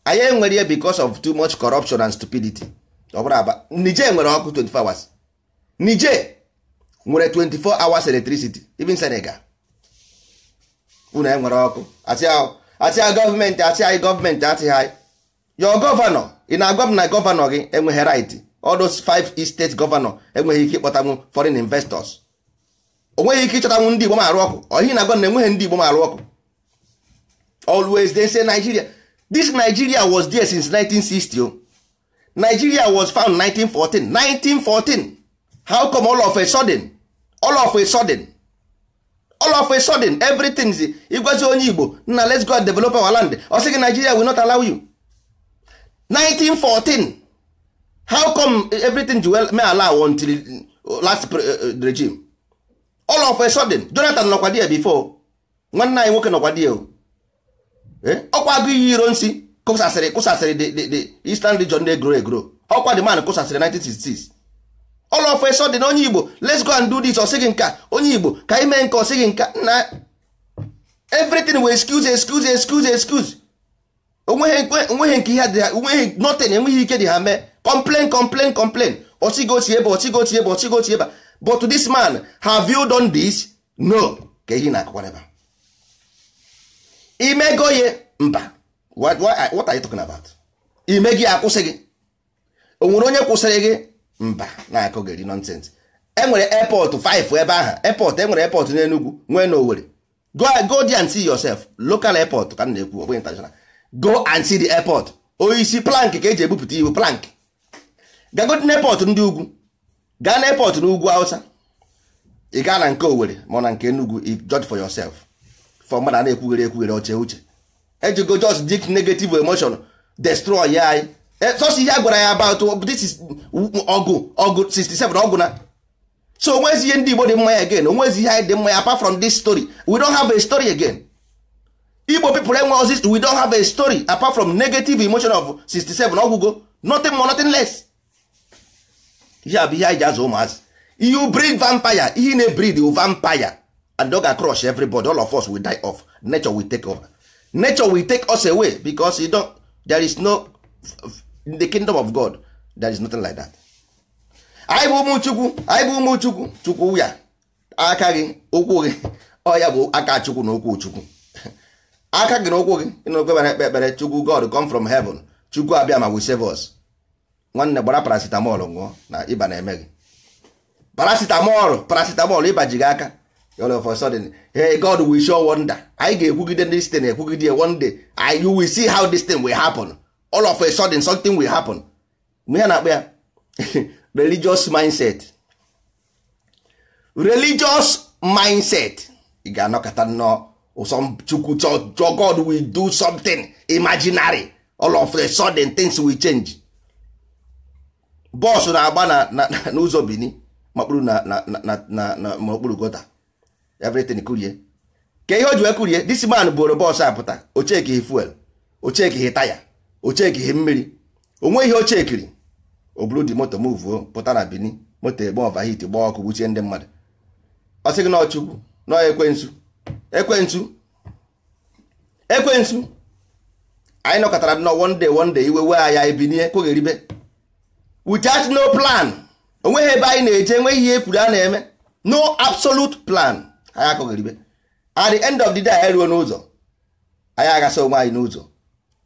Anyị enwere ya because of too much corruption and stupidity. Ọ bụrụ aba Niger nwere ọkụ 24 hours. Niger nwere 24 hours electricity, even Senegal. Unu enwere ọkụ, asị gọọmenti asị anyị, gọọmenti asị anyị, your governor. Ị na-agwa m na governor gị enweghị right? All those five state governor enweghị ike ịkpọtanwu foreign investors? O nweghị ike ịchọtanwu ndị Igbo ma arụ ọkụ? Ọ ihe na-agwa m na enweghị ndị Igbo ma arụ ọkụ? Always they say Nigeria. This Nigeria was there since 1960 o. Nigeria was found 1914. 1914, how come all of a sudden, all of a sudden, all of a sudden, everything is ịgwazi onye Igbo nna, let's go and develop our land, ọ sị gị Nigeria will not allow you. 1914, how come everything ji well may allow until last regime? All of a sudden, Jonathan nọkwa there before. Nwanne anyị nwoke nọkwa there o. Ọkwa agụ iyi iro nsi kụsasịrị the eastern region na-egro egro. Ọkwa the man kụsasịrị 1966. All of a sudden onye Igbo, let's go and do this, ọ sị gị nka. Onye Igbo, ka anyị mee nke, ọ sị gị nka. Na everything will excuse, excuse, excuse, excuse. Onweghị nke ihe dị ha, onweghị nothing, enweghị ike dị ha mee. Complain, complain, complain. Ọsịgo osi ebe, ọsịgo osi ebe, ọsịgo osi ebe. But to this man, have you done this? No. Ka ihe na-akọkwara ebe a. Imego ye mba. What are you talking about? Ime gị akwụsị gị. O nwere onye kwụsịrị gị? Mba. Na-akọ gị nonsense. Enwere airport 5 ebe ahụ. Airport, enwere airport n'Enugu, nwee n'Owerri. Go there and see yourself. Local airport ka m na-ekwu, ọ bụghị international. Go and see the airport. Oisi plank ka eji ebupụta iwu plank. Gagodi n'airport ndị ugwu. Gaa n'airport n'ugwu Hausa. Ị gaa na nke Owerri ma ọ na nke Enugu, you judge for yourself. For mmadụ a na-ekwughere ekwughere oche uche. Ejigo just dig negative emotion destroy ya anyị. Sọsọ ihe a gwara ya about this is ọgụ ọgụ 67 ọgụ na. So onwezi ihe ndị Igbo dị mma ya again. Onwezi ihe anyị dị mma ya apart from this story. We don't have a story again. Igbo people enwe ozi, we don't have a story apart from negative emotion of 67 ọgwụgo. Nothing more, nothing less. Ihe a bụ ihe anyị ji azụ ụmụazị. You breed vampire, ihe na-breed vampire and dog crush everybody, all of us will die off. Nature will take over. Nature will take us away because you don't, there is no, in the kingdom of God there is nothing like that. Anyị bụ ụmụ Chukwu, anyị bụ ụmụ Chukwu. Chukwu ya aka gị, ụkwụ gị, ọ ya bụ aka Chukwu na ụkwụ Chukwu. Aka gị na ụkwụ gị, ị na-ekpe ekpere ekpere Chukwu, God come from heaven, Chukwu abịa ma will save us. Nwanne, gbara paracetamol ṅụọ na ịba na-eme gị. Paracetamol, paracetamol, ịba ji gị aka. All of a sudden, hey, God will show wonder. Anyị ga-ekwugide this thing, ekwugide one day you will see how this thing will happen. All of a sudden something will happen. Mgbe ya na-akpọ ya religious mindset, religious mindset, ị ga-anọkọta nnọọ some Chukwu chọ, God will do something imaginary. All of a sudden things will change. Bọọsụ na-agba na n'ụzọ Bini makpụrụ na na na na na n'okpuru gutter, everything kurie. Ka ihe o ji wee kurie, this man buru bọọsụ apụta, o chekighị fuel, o chekighị taya, o chekighị mmiri, o nweghị ihe o chekiri. O buru di moto muvuo pụta na Bini, moto egbe overheat, gbaa ọkụ, gbuchie ndị mmadụ. Ọ sị gị na Chukwu nọ, ekwensu, ekwensu, ekwensu. Anyị nọkọtara nnọọ one day, one day iwe wee anyị, anyị binie kwegheribe without no plan. Onweghị ebe anyị na-eje, enweghị ihe ekwuru a na-eme, no absolute plan. Anyị akọgheribe. At the end of the day, anyị ruo n'ụzọ, anyị aghasa onwe anyị n'ụzọ,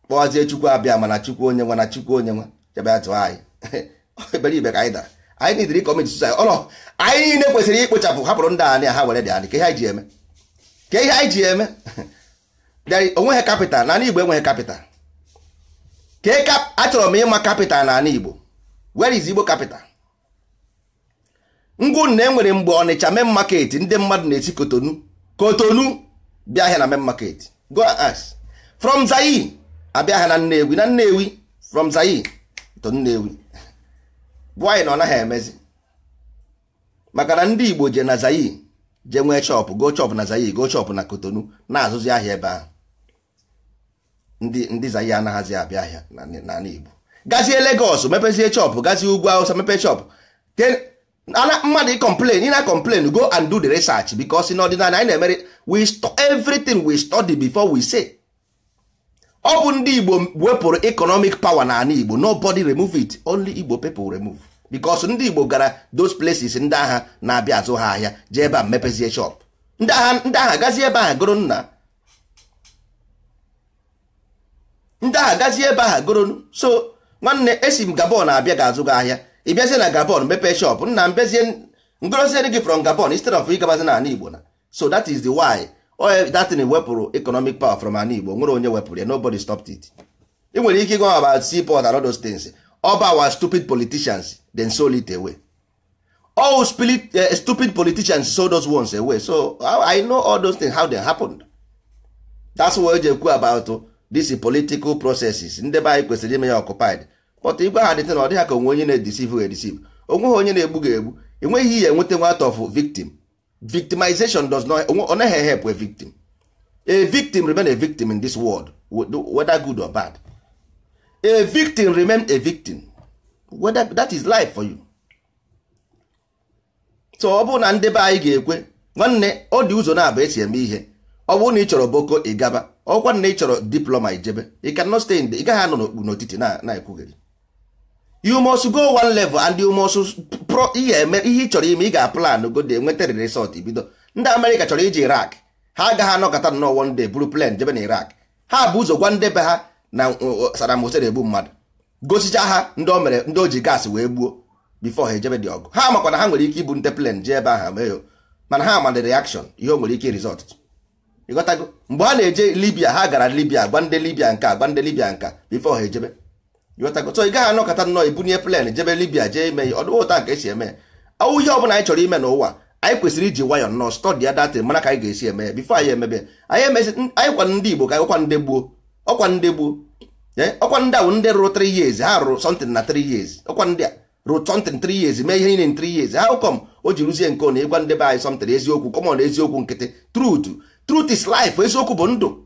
kpọzie Chukwu abịa mana Chukwu onye nwa na Chukwu onye nwa chebe atụ anyị eberibe ka anyị dara. Anyị nidiri commit suicide ọlọ. Anyị niile kwesịrị ikpochapụ, hapụrụ ndị anyị ha were dị anyị. Ka ihe anyị ji eme, ka ihe anyị ji eme, onweghị capital n'ala Igbo, enweghị capital. Ka achọrọ m ịma capital n'ala Igbo. Where is Igbo capital? Ngwụ na enwere mgbe Ọnịcha main market, ndị mmadụ na-esi Kotonu, Kotonu bịa ahịa na main market. Go and ask. From Zaire abịa ahịa na Nnewi, na Nnewi, from Zaire to Nnewi. Bụ anyị na ọ naghị emezi maka na ndị Igbo je na Zaire je nwee shop, go shop na Zaire, go shop na Kotonu, na-azụzi ahịa ebe ahụ. Ndị Zaire anaghịzi abịa ahịa n'ala Igbo. Gazie Lagos mepezie shop, gazie ugwu Awụsa mepe shop. Mmadụ complain, ị na complain, go and do the research, because in ọdịnala anyị na-emere, we everything we study before we say. Ọ bụ ndị Igbo wepụrụ economic power n'ala Igbo. Nobody remove it, only Igbo people remove, because ndị Igbo gara those places, ndị agha na-abịa azụ ha ahịa, jee ebe a mepezie shop. Ndị agha, ndị agha gazie ebe ahụ goro nna, ndị agha gazie ebe ahụ goro. So nwanne, esi m Gabon abịa ga-azụ gị ahịa, ị bịazie na Gabon mepee shop, nna m bịazie ngorozie gị from Gabon instead of ịgabazi n'ala Igbo na. So that is the why that thing wepụrụ economic power from ala Igbo. Nwere onye wepụrụ ya? Nobody stopped it. Ị nwere ike ịgwa about seaport and all those things. All our stupid politicians then sold it away. All stupid politicians sold those ones away. So I know all those things, how they happened. That's why eji ekwu about this political processes. Ndị be anyị kwesịrị ime ya occupied, but igwe ha dịtị na ọ dịghị ka onwe onye na-edeceive edeceive, onweghị onye na-egbu ga-egbu, enweghị ihe enweta nwata of victim. Victimization does not, ọ naghị help a victim. A victim remain a victim in this world, whether good or bad. A victim remain a victim, whether that is life for you. So ọ bụrụ na ndị be anyị ga-ekwe, nwanne, ọ dị ụzọ na-abụ esi eme ihe. Ọ bụrụ na ị chọrọ boko, ị gaba. Ọkwa na ị chọrọ diploma, ijebe. You cannot stay in the, ị gaghị anọ n'okpu n'otiti na-ekwugheri. You must go one level and you must pro ihe eme ihe ị chọrọ ime. Ị ga-plan go de nweta result bido. Ndị Amerịka chọrọ iji Iraq, ha agaghị anọkọta nnọọ one day buru plane jebe na Iraq. Ha bụ ụzọ gwa ndị be ha na Saddam Hussein egbu mmadụ, gosicha ha ndị o mere, ndị o ji gas wee gbuo before ha ejebe dị ọgụ. Ha makwa na ha nwere ike ibu nte plane jee ebe ahụ mee, mana ha ma the reaction, ihe o nwere ike result. Ịghọtago? Mgbe ha na-eje Libya, ha gara Libya gwa ndị Libya nka, gwa ndị Libya nka before ha ejebe. Ịghọtago? So ị gaghị anọkọta nnọọ ibunye plane jebe Libya jee ime ihe. Ọdụ ụta nke esi eme ọwụ ihe ọbụla anyị chọrọ ime n'ụwa, anyị kwesịrị iji nwayọ nnọọ study ya datin, mara ka anyị ga-esi eme ya before anyị emebe. Anyị emezi, anyị kwa ndị Igbo ka anyị, ọkwa ndị gboo, ọkwa ndị gboo, ọkwa ndị a bụ ndị rụrụ 3 years. Ha rụrụ something na 3 years. Ọkwa ndị a rụrụ something 3 years, mee ihe niile in 3 years. How come o ji rụzie nke ọ na ịgwa ndị be anyị something eziokwu, common eziokwu nkịtị, truth, truth is life, eziokwu bụ ndụ.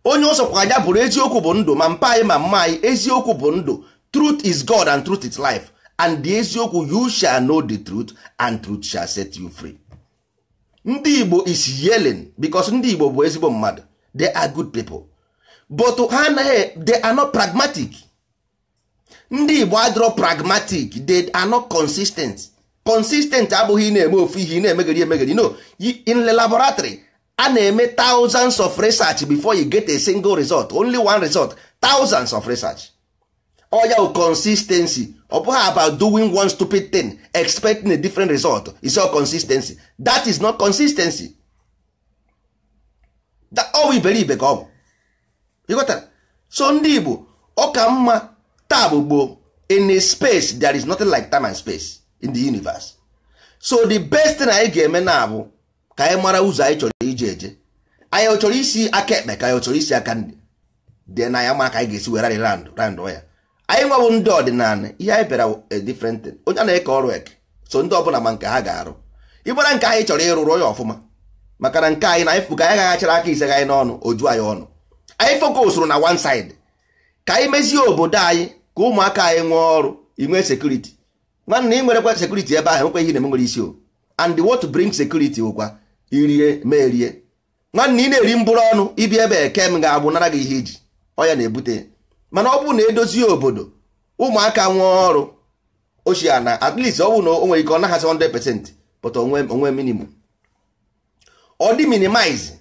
Onye ọsọkwa anya bụrụ eziokwu bụ ndụ, ma mpa anyị ma mma anyị, eziokwu bụ ndụ. Truth is God and truth is life, and the eziokwu, you shall know the truth and truth shall set you free. Ndị Igbo is yelling because ndị Igbo bụ ezigbo mmadụ. They are good people, but ha anaghị, they are not pragmatic. Ndị Igbo adịrọ pragmatic. They are not consistent. Consistent abụghị ị na-eme ofu ihe, ị na-emegeri emegeri. No, in the laboratory, a na-eme thousands of research before you get a single result. Only one result, thousands of research. Ọ ya consistency. Ọ bụghị about doing one stupid thing expecting a different result is all consistency. That is not consistency. Ọ bụ iberibe ka ọ bụ. Ịghọtara? So ndị Igbo, ọ ka mma taa bụ gboo. In a space, there is nothing like time and space in the universe. So the best thing anyị ga-eme na abụ ka anyị mara ụzọ anyị chọrọ ije eje. Anyị ọ chọrọ isi aka ekpe ka anyị ọ chọrọ isi aka nri, then anyị ama ka anyị ga-esi were round round ya. Anyị nwebụ ndị ọdịnala, ihe anyị bịara a different thing. Onye a na-eke ọrụ eke, so ndị ọbụla ma nke ha ga-arụ. Ịgbara nke anyị chọrọ ịrụrụ ya ọfụma, maka na nke anyị na anyị ka anyị gaghachara aka ise anyị n'ọnụ oju anyị ọnụ. Anyị focusụrụ na one side ka anyị mezie obodo anyị, ka ụmụaka anyị nwee ọrụ, inwee security. Nwanne, ị nwerekwa security ebe ahụ, enwekwa ihe na-eme nwere isi o. And what bring security wụkwa irie ma erie. Nwanne, ị na-eri mbụrụ ọnụ ibi ebe eke m ga-agbụ nara gị ihe iji ọ ya na-ebute. Mana ọ bụrụ na edozie obodo, ụmụaka nwee ọrụ ochie na at least ọ bụrụ na o nwere ike ọ naghasị 100%, but onwe minimum ọ dị minimize,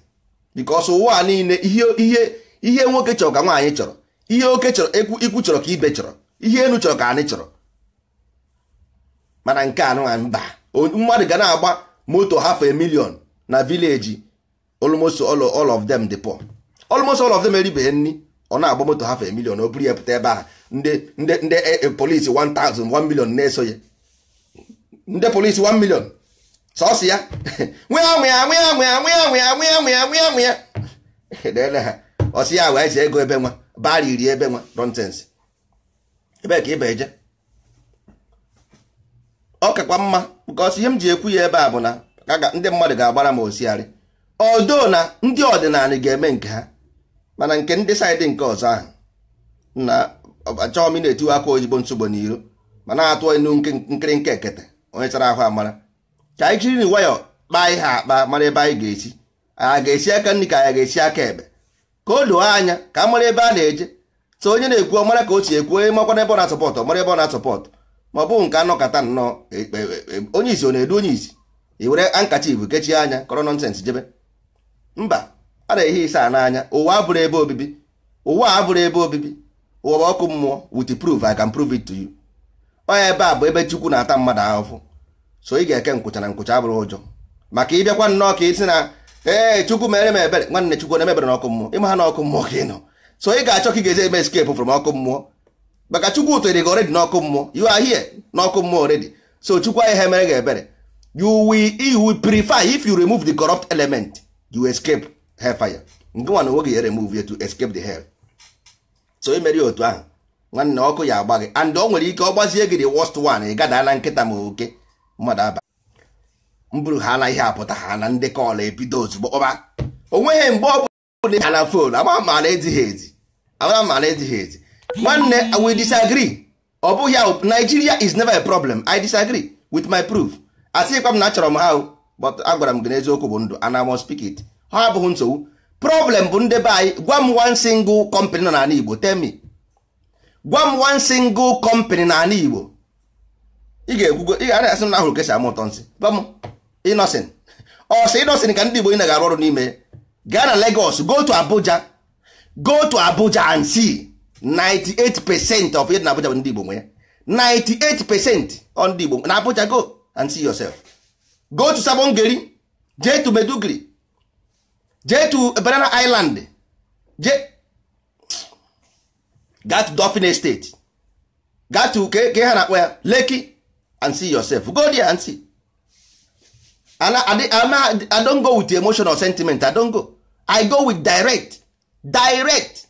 because ụwa niile, ihe ihe nwoke chọrọ ka nwaanyị chọrọ, ihe oke chọrọ, ekwu ikwu chọrọ ka ibe chọrọ, ihe enu chọrọ ka anyị chọrọ. Mana nke anụ mba, mmadụ ga na-agba moto half a million na village, almost all of them dị poor, almost all of them eribeghị nri. Ọ na-agba moto half a million, o buru ya pụta ebe ahụ, ndị polisi 1000 1 million na-eso ya. Ndị polisi 1 million sọsọ ya, nwea nwea nwea nwea nwea nwea nwea nwea nwea nwea dele ha ọsị ya wee eze ego ebe nwa bara iri ebe nwa nonsense ebe ka ịba eje. Ọ kakwa mma, because ihe m ji ekwu ya ebe a bụ na ndị mmadụ ga-agbara m osiarị odo na ndị ọdịnala ga-eme nke ha, mana nke ndị side nke ọzọ ahụ na achọghị m ị na-etiwe aka ozigbo nsogbo n'iro, ma na-atụ enu nkịrịnka ekete onye chara ahụ amara. Ka anyị jiri nwayọ kpaa ihe akpa, mara ebe anyị ga-esi, anyị ga-esi aka nri ka anyị ga-esi aka ekpe, ka o doo anya, ka a mara ebe a na-eje. So onye na-ekwu ọ mara ka o si ekwu, onye makwa n'ebe ọ na-asupport, ọ mara ebe ọ na-asupport. Ma ọ bụghị nke anọkọta nnọọ, onye isi ọ na-edu onye isi, i were handkerchief kechie anya kọrọ nonsense jebe. Mba, a na-ehi ise a n'anya. Ụwa abụrụ ebe obibi, ụwa abụrụ ebe obibi. Ụwa bụ ọkụ mmụọ. With proof, I can prove it to you. Onye ebe a bụ ebe Chukwu na-ata mmadụ ahụhụ. So ị ga-eke nkwụcha na nkwụcha abụrụ ụjọ maka ịbịakwa nnọọ ka ị sị na ee, Chukwu mere m ebere. Nwanne, Chukwu na-eme ebere n'ọkụ mmụọ? Ịma ha n'ọkụ mmụọ ka ị nọ. So ị ga-achọ ka ị ga-ezi eme escape from ọkụ mmụọ, maka Chukwu tụrụ gị already n'ọkụ mmụọ. You are here n'ọkụ mmụọ already. So Chukwu anyị ha emere gị ebere. You will prefer if you remove the corrupt element, you escape hellfire. Nke nwa na onwe gị remove ya to escape the hell. So imeri otu ahụ, nwanne, ọkụ ya agba gị, and o nwere ike ọ gbazie gị the worst one, ị gada na nkịta ma oke mmadụ aba mbụrụ ha na ihe apụta ha na ndị call ebido ozugbo kpọba. Onweghị mgbe ọ bụla ha na phone ama ma na ezighị ezi, ama ma na ezighị ezi. Nwanne, we disagree. Ọ bụghị ya. Nigeria is never a problem. I disagree. With my proof. Asịkwa m na achọrọ m ha, but agwara m gị n'eziokwu bụ ndụ, and I must speak it. Ha abụghị nsogbu. Problem bụ ndị be anyị. Gwa m one single company nọ n'ala Igbo. Tell me, gwa m one single company n'ala Igbo. Ị ga-ekwugo, ị ga asị m na ahụrụ ka esi ama ụtọ nsị. Gwa m Innoson, ọsọ Innoson ka ndị Igbo ị na-arụ ọrụ n'ime. Gaa na Lagos, go to Abuja, go to Abuja and see. 98% of ihe na Abuja bụ ndị Igbo nwe ya. 98% on ndị Igbo na Abuja. Go and see yourself. Go to Sabon Gari, jee to Maiduguri, jee to Banana Island, jee gaa to Dolphin Estate, gaa to ke ha na-akpọ ya Lekki and see yourself. Go there and see. And I don't go with emotion or sentiment. I don't go, I go with direct direct.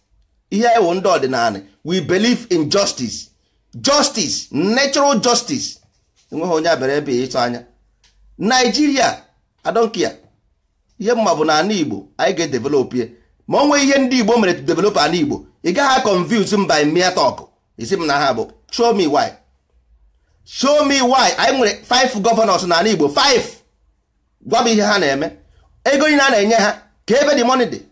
Ihe ewu ndị ọdịnala, we believe in justice, justice, natural justice. Enweghị onye abịara ebe ịtụ anya Nigeria. I don't care. Ihe mma bụ na ala Igbo anyị ga-edevelop ye. Ma o nwee ihe ndị Igbo mere to develop ala Igbo, ị gaghị confuse m by mere talk. Isi m na ha bụ, show me why, show me why. Anyị nwere five governors n'ala Igbo, five. Gwa m ihe ha na-eme. Ego niile a na-enye ha, ka ebe the money dị?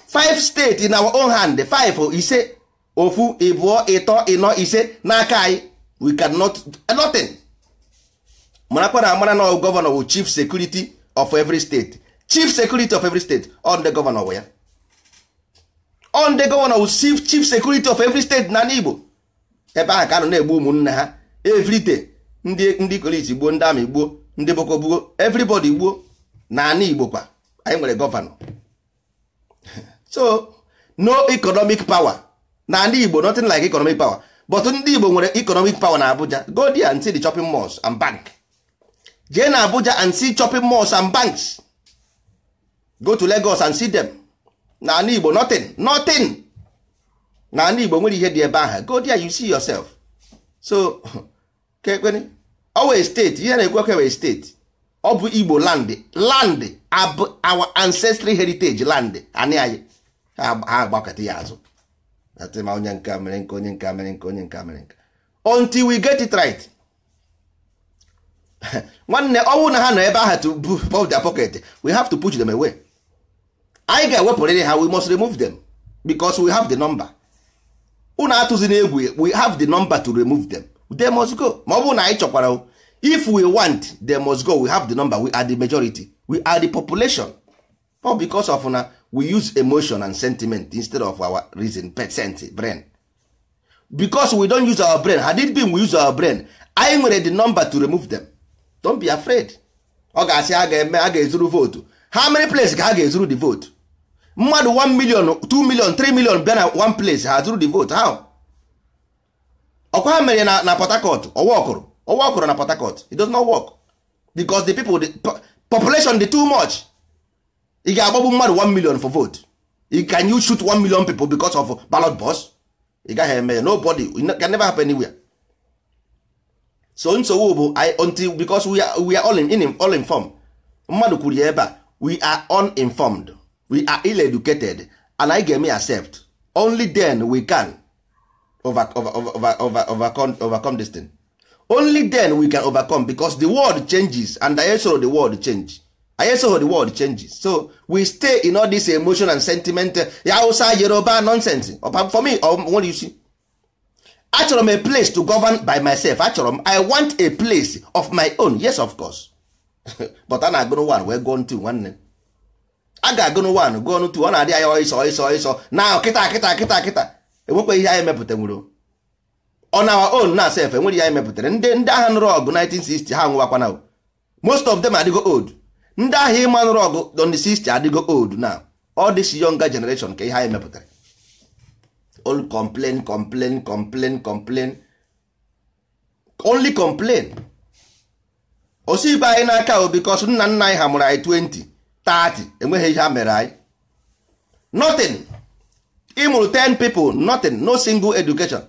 Five state in our own hand, five, ise, ofu, ịbụọ, ịtọ, ịnọ, ise n'aka anyị. We cannot nothing. Marakwa na amara na governor wụ chief security of every state, chief security of every state. On the governor wụ ya, on the governor wụ chief security of every state. Na Igbo ebe ahụ ka a nọ na-egbu ụmụnne ha everyday. Ndị polisi gbuo, ndị army gbuo, ndị boko gbuo, everybody gbuo. Na ala Igbo kwa anyị nwere governor. So no economic power na ala Igbo, nothing like economic power. But ndị Igbo nwere economic power na Abuja. Go there and see the shopping malls and bank. Jee na Abuja and see shopping malls and banks. Go to Lagos and see them. Na ala Igbo, nothing, nothing. Na ala Igbo nwere ihe dị ebe ahụ. Go there, you see yourself. So kekweni always state ihe na-ekwu ewe state. Ọ bụ Igbo land, land abụ our ancestral heritage land. Anyị ha agbakọta ya azụ ma onye nke mere nke, onye nke mere nke, onye nke mere nke, until we get it right. Nwanne, ọnwụ na ha nọ ebe ahụ to put their pocket, we have to push them away. Anyị ga-ewepụrịrị ha. We must remove them because we have the number. Unu atụzi n'egwu. We have the number to remove them. They must go. Ma ọ bụrụ na anyị chọkwara, if we want, they must go. We have the number. We are the majority, we are the population. All because of na we use emotion and sentiment instead of our reason, percent brain, because we don't use our brain. Had it been we use our brain, anyị nwere the number to remove them. Don't be afraid. Ọ ga-asị a ga-eme, a ga-ezuru vote. How many place ka ha ga-ezuru the vote? Mmadụ 1 million, 2 million, 3 million bịa na one place, ha zuru the vote? How? Ọkwa ha mere na Port Harcourt, ọwa ọkụrụ, ọwa ọkụrụ na Port Harcourt. It does not work because the people, the population dị too much. Ị ga-agbagbu mmadụ 1 million for vote? Can you shoot 1 million people because of ballot box? Ị gaghị eme ya. Nobody. It can never happen anywhere. So nsogbu bụ until, because we are all informed. Mmadụ kwuru ya ebe a, we are uninformed, we are ill-educated, and anyị ga-eme accept. Only then we can overcome this thing. Only then we can overcome, because the world changes and anyị soro the world change, anyị soro the world changes. So we stay in all this emotion and sentiment, ya Hausa, Yoruba nonsense. For me, what do you see? Achọrọ m a place to govern by myself. Achọrọ m, I want a place of my own. Yes, of course, but a na-agụnụ 1 wee gụọ 2. Nwanne, a ga-agụnụ 1 gụọ 2. Ọ na-adị anyị ọsọ ọsọ ọsọ na kịta kịta kịta kịta. Enwekwa ihe anyị mepụta nwere on our own na self. Enwere ihe anyị mepụtara. Ndị agha nụrụ ọgụ 1960, ha nwụwakwana. Most of them adịgo old. Ndị agha ịma nụrụ ọgụ on the 60 adịgo old now. All this younger generation, ka ihe anyị mepụtara? All complain, complain, complain, complain, only complain. Osikwe anyị n'aka o, because nna nna anyị ha mụrụ anyị 20 30, enweghị ihe ha mere anyị, nothing. Ị mụrụ 10 people, nothing, no single education.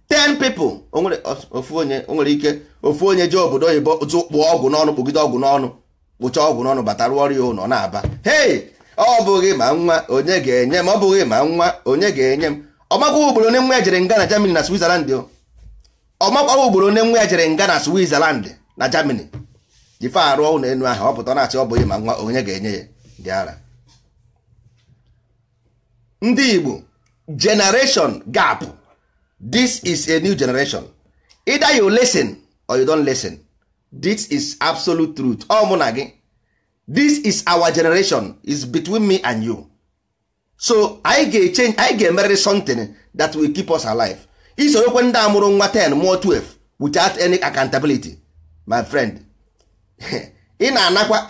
10 people, o nwere ofu onye, o nwere ike ofu onye jee obodo oyibo kpụọ ọgwụ n'ọnụ, kpụgide ọgwụ n'ọnụ, kpụcha ọgwụ n'ọnụ, bata rụọ ọrụ ya ụlọ na-aba. Hey, ọ bụghị ma nwa onye ga-enye m, ọ bụghị ma nwa onye ga-enye m. Ọmakwa ugboro onye nwa ya jere nga na Germany na Switzerland o. Ọ makwaghị ugboro onye nwa ya jere nga na Switzerland na Germany jife arụ ụlọ enu ahụ, ọ pụta na-achị ọ bụghị ma nwa onye ga-enye ya dị ara. Ndị Igbo, generation gap. This is a new generation. Either you listen or you don't listen. This is absolute truth. Ọ mụ na gị, this is our generation, is between me and you. So anyị ga-echange, anyị ga-emerịrị something that will keep us alive. Isorokwe ndị amụrụ nwa 10 mụọ 12 without any accountability, my friend, ị na-anakwa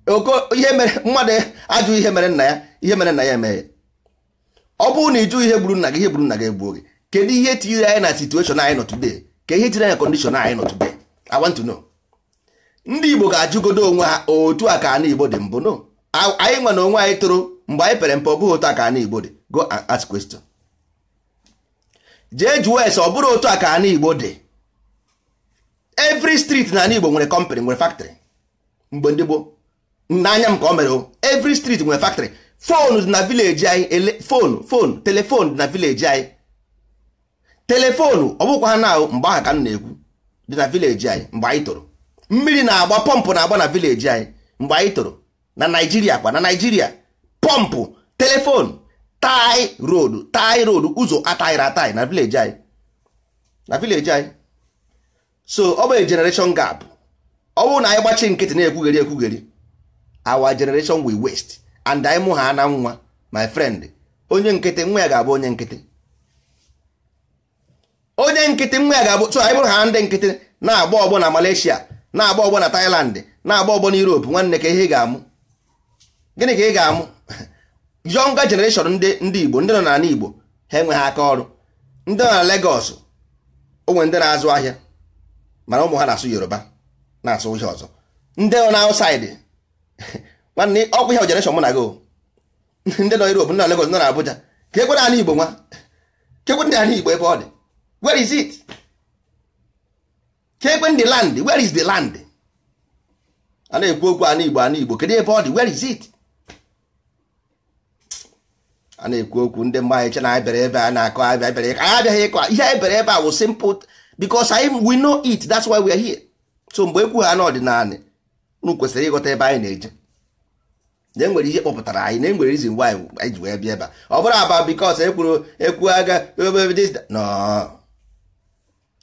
oko ihe mere mmadụ ajụ ihe mere nna ya, ihe mere nna ya eme ya. Ọ bụrụ na ịjụ ihe gburu nna gị, ihe gburu nna gị egbuo gị. Kedu ihe tinyere anyị na situation anyị nọ today? Ka ihe tinyere anyị na condition anyị nọ today? I want to know. Ndị Igbo ga-ajụgodo onwe ha otu a ka ana Igbo dị mbụ. No, anyị nwe na onwe anyị toro mgbe anyị pere mpe, ọ bụghị otu a ka ana Igbo dị. Go and ask question. Jee jụọ ese, ọ bụrụ otu a ka ana Igbo dị. Every street na ana Igbo nwere company, nwere factory. Mgbe ndị gboo n'anya m ka ọ mere o, every street nwere factory. Phone dị na village anyị, phone telephone dị na village anyị. Telephone ọ bụkwa ha na mgbe ahụ ka m na-ekwu dị na village anyị mgbe anyị toro. Mmiri na-agba, pọmpụ na-agba na village anyị mgbe anyị toro. Na Naijiria kwa, na Naijiria pọmpụ, telephone, tai road, tai road, ụzọ ataghịrị ataghị na village anyị, na village anyị. So ọ bụ generation gap. Ọ bụrụ na anyị gbachi nkịtị na-ekwugheri ekwugheri, our generation will waste. And anyị mụ ha na nwa, my friend, onye nkịtị nwa ya ga-abụ onye nkịtị, onye nkịtị nwa ya ga-abụ. So anyị bụrụ ha ndị nkịtị na-agba ọgbọ na Malaysia, na-agba ọgbọ na Thailand, na-agba ọgbọ na Europe, nwanne, ka ihe ị ga-amụ, gịnị ka ị ga-amụ? Younger generation ndị Igbo, ndị nọ n'ala Igbo, ha enweghị aka ọrụ. Ndị nọ na Lagos, onwe ndị na-azụ ahịa, mana ụmụ ha na-asụ Yoruba, na-asụ ihe ọzọ. Ndị nọ na outside, nwanne, ọkwa ihe generation mụ na gị. Ndị nọ Europe, ndị nọ Lagos, ndị nọ na Abuja, ka ekwe ala Igbo nwa, ka ekwe ndị ala Igbo ebe ọ dị. Where is it? Ka ekwe ndị land, where is the land? A na-ekwu okwu ala Igbo, ala Igbo, kedu ebe ọ dị? Where is it? A na-ekwu okwu ndị mgbe anyị che na anyị bịara ebe a na-akọ abịa bịara anyị abịaghị ịkọ ihe anyị bịara ebe a wụ simple, because anyị, we know it, that's why we are here. So mgbe ekwu ha n'ọdịnala, unu kwesịrị ịghọta ebe anyị na-eje, na enwere ihe kpọpụtara anyị, na enwere reason why anyị ji wee bịa ebe a. Ọ bụrụ aba because ekwuru ekwu aga no,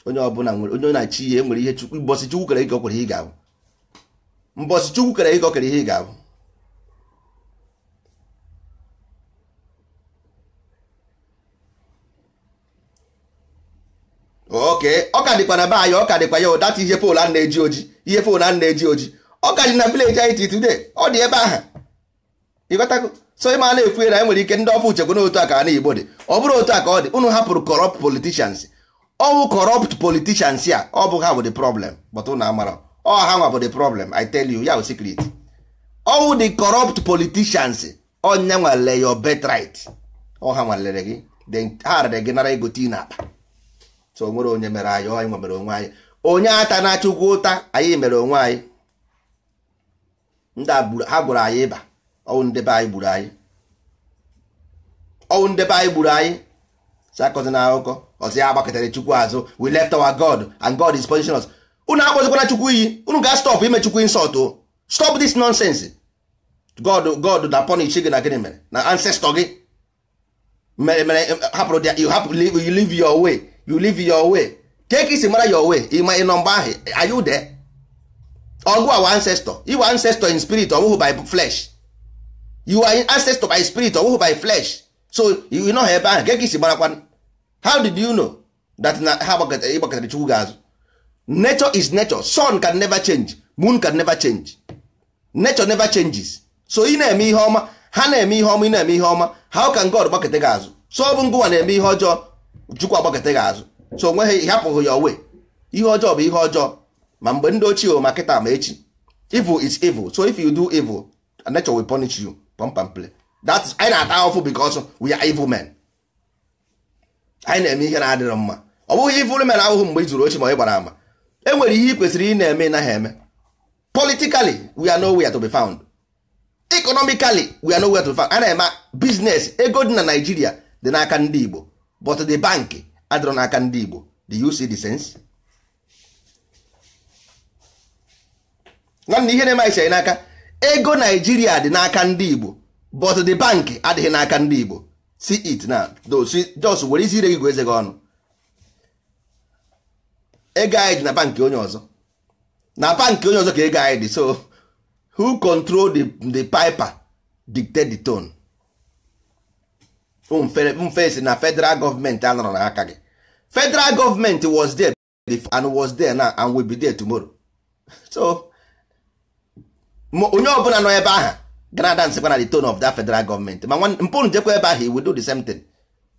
onye ọbụla nwere onye na-achị ihe, nwere ihe Chukwu. Mbọsị Chukwu kere ike, o kwere ihe ị ga-abụ. Mbọsị Chukwu kere ike, o kere ihe ị ga-abụ. Oke ọ ka dịkwa na be anyị, ọ ka dịkwa ya ụdata ihe phone a na-eji oji, ihe phone a na-eji oji, ọ ka dị na village anyị till today, ọ dị ebe ahụ, ịghọtago? So ịma na-ekwu na enwere ike ndị ọfụ uchekwa na otu a ka ana Igbo dị. Ọ bụrụ otu a ka ọ dị, unu hapụrụ corrupt politicians. Ọwụ corrupt politicians a, ọ bụ ha bụ the problem, but unu amara ọ ha nwa bụ the problem. I tell you, ya bụ secret. Ọwụ the corrupt politicians, ọnya nwale your birthright, ọ ha nwalere gị, then ha rere gị, nara ego tii n'akpa. So o nwere onye mere anyị, ọ anyị mere onwe anyị. Onye ata na Chukwu ụta, anyị mere onwe anyị. Ndị ha gwụrụ anyị ịba, ọwụ ndị be anyị gburu anyị, ọwụ ndị be anyị gburu anyị. Si akọzi na akụkọ ọsị ya agbakọtara Chukwu azụ. We left our God and God is punishing us. Unu akpọzikwana Chukwu iyi. Unu ga stop ime Chukwu insult o. Stop this nonsense. God, God na punish gị na gịnị mere na ancestor gị mere mere hapụrụ you hapụ, you live your way, you live your way. Ka ka isi mara your way? Ịma ịnọ mgbe ahụ? Are you there? Ọgụ our ancestor, you are ancestor in spirit, ọ bụghị by flesh. You are ancestor by spirit, ọ bụghị by flesh. So you know ebe ahụ ka isi marakwa. How did you know that na ha ịgbakọtara Chukwu gị azụ? Nature is nature. Sun can never change, moon can never change, nature never changes. So ị na-eme ihe ọma, ha na-eme ihe ọma, ị na-eme ihe ọma, how can God gbakọta gị azụ? So ọ bụ ngụwa na-eme ihe ọjọọ, Chukwu agbakọta gị azụ. So onweghị hapụghị ya way. Ihe ọjọọ bụ ihe ọjọọ, ma mgbe ndị ochie, ma kịta, ma echi. Evil is evil. So if you do evil, nature will punish you. Pump and play. That is anyị na-ata ahụhụ because we are evil men. Anyị na-eme ihe na-adịrọ mma. Ọ bụghị evil men ahụhụ mgbe ị zuru ochi ma ị gbara ama. E nwere ihe ị kwesịrị ị na-eme, ị naghị eme. Politically, we are nowhere to be found. Economically, we are nowhere to be found. A na-eme business, ego dị na Nigeria dị n'aka ndị Igbo, but the bank adịrọ n'aka ndị Igbo. Do you see the sense? Nwanne, ihe na-eme anyị n'aka, ego Naijiria dị n'aka ndị Igbo, but the bank adịghị n'aka ndị Igbo. See it now. Just were isi ire gị gụọ eze gị ọnụ. Ego anyị dị na bankị onye ọzọ, na bankị onye ọzọ ka ego anyị dị. So who control the piper dictate the tone. Mfe si na federal government anọrọ n'aka gị. Federal government was there before and was there now and will be there tomorrow. So onye ọbụla nọ ebe ahụ gana dance kwa na the tone of that federal government. Ma mpụ njekwa ebe ahụ, he will do the same thing.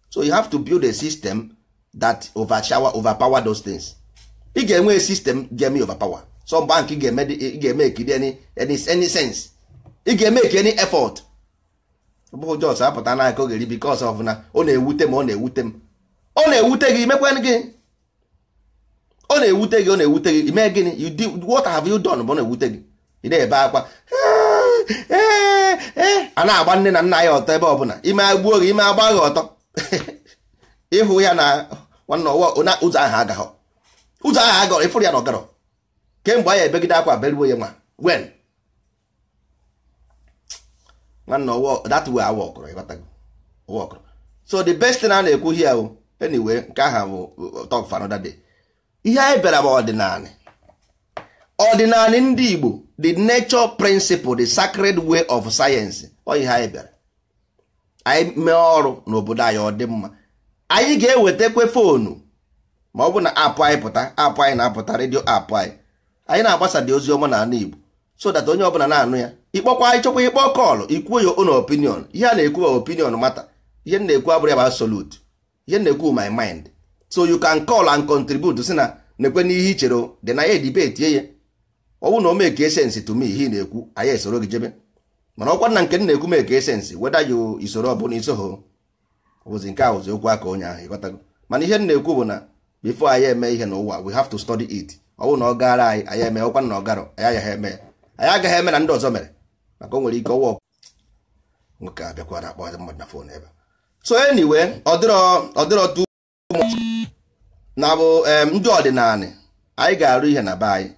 So you have to build a system that overshower overpower those things. Ị ga-enwe system ga-eme overpower. So bank ị ga-eme ekiri any sense, ị ga-eme any effort. Ọ bụghị jos apụta n'aka ogeri because of na ọ na-ewute m, ọ na-ewute m, ọ na-ewute gị, imekwen gị, ọ na-ewute gị, ọ na-ewute gị, ime gịnị? You did what? Have you done? Bụ ọ na-ewute gị, ị na-ebe akwa, a na-agba nne na nna ya ọtọ ebe ọbụla, ime agbuo gị, ime agba gị ọtọ. Ịhụ ya na nwanne ọwa ụzọ ahụ agaghọ, ụzọ ahụ agọrọ, ịfụrụ ya na ọgarọ kemgbe anyị ebegide akwa beruo ya nwa wen nwanne ọwa that way awa ọkụrụ, ịghọtago, ọwa ọkụrụ. So the best thing a na-ekwu here bụ, anyway, nke aha bụ talk for another day. Ihe anyị bịara bụ ọdịnala, ọdịnala ndị Igbo, the nature principle, the sacred way of science. Ọ ihe anyị bịara, anyị mee ọrụ n'obodo anyị, ọ dị mma. Anyị ga-ewetakwa foonu ma ọ bụ na app anyị pụta, app anyị na-apụta, redio app anyị, anyị na-agbasa dị ozi ọma n'ala Igbo, so that onye ọbụla na-anụ ya, ịkpọkwa anyị, chọkwa ịkpọ call, ikwuo your own opinion. Ihe a na-ekwu bụ opinion mata. Ihe m na-ekwu abụrụ ya bụ absolute, ihe m na-ekwu my mind. So you can call and contribute, si na na-ekwe n'ihe i chere dị na ya, debate ya. Ọ bụrụ na o make sense to me, ihe ị na-ekwu, anyị esoro gị jebe. Mana ọkwa na nke m na-ekwu make sense, whether you isoro ọ bụla isoho, bụzi nke a ụzi okwu aka onye ahụ, ịghọtago. Mana ihe m na-ekwu bụ na before anyị eme ihe n'ụwa, we have to study it. Ọ bụrụ na ọ gara anyị, anyị eme. Ọkwa na ọ garọ anyị, agaghị eme ya, anyị agaghị eme na ndị ọzọ mere, maka o nwere ike ọwa nwoke abịakwa na akpọ mmadụ na phone ebe. So anyway, ọ dịrọ too much na bụ ndị ọdịnala anyị ga-arụ ihe na be anyị.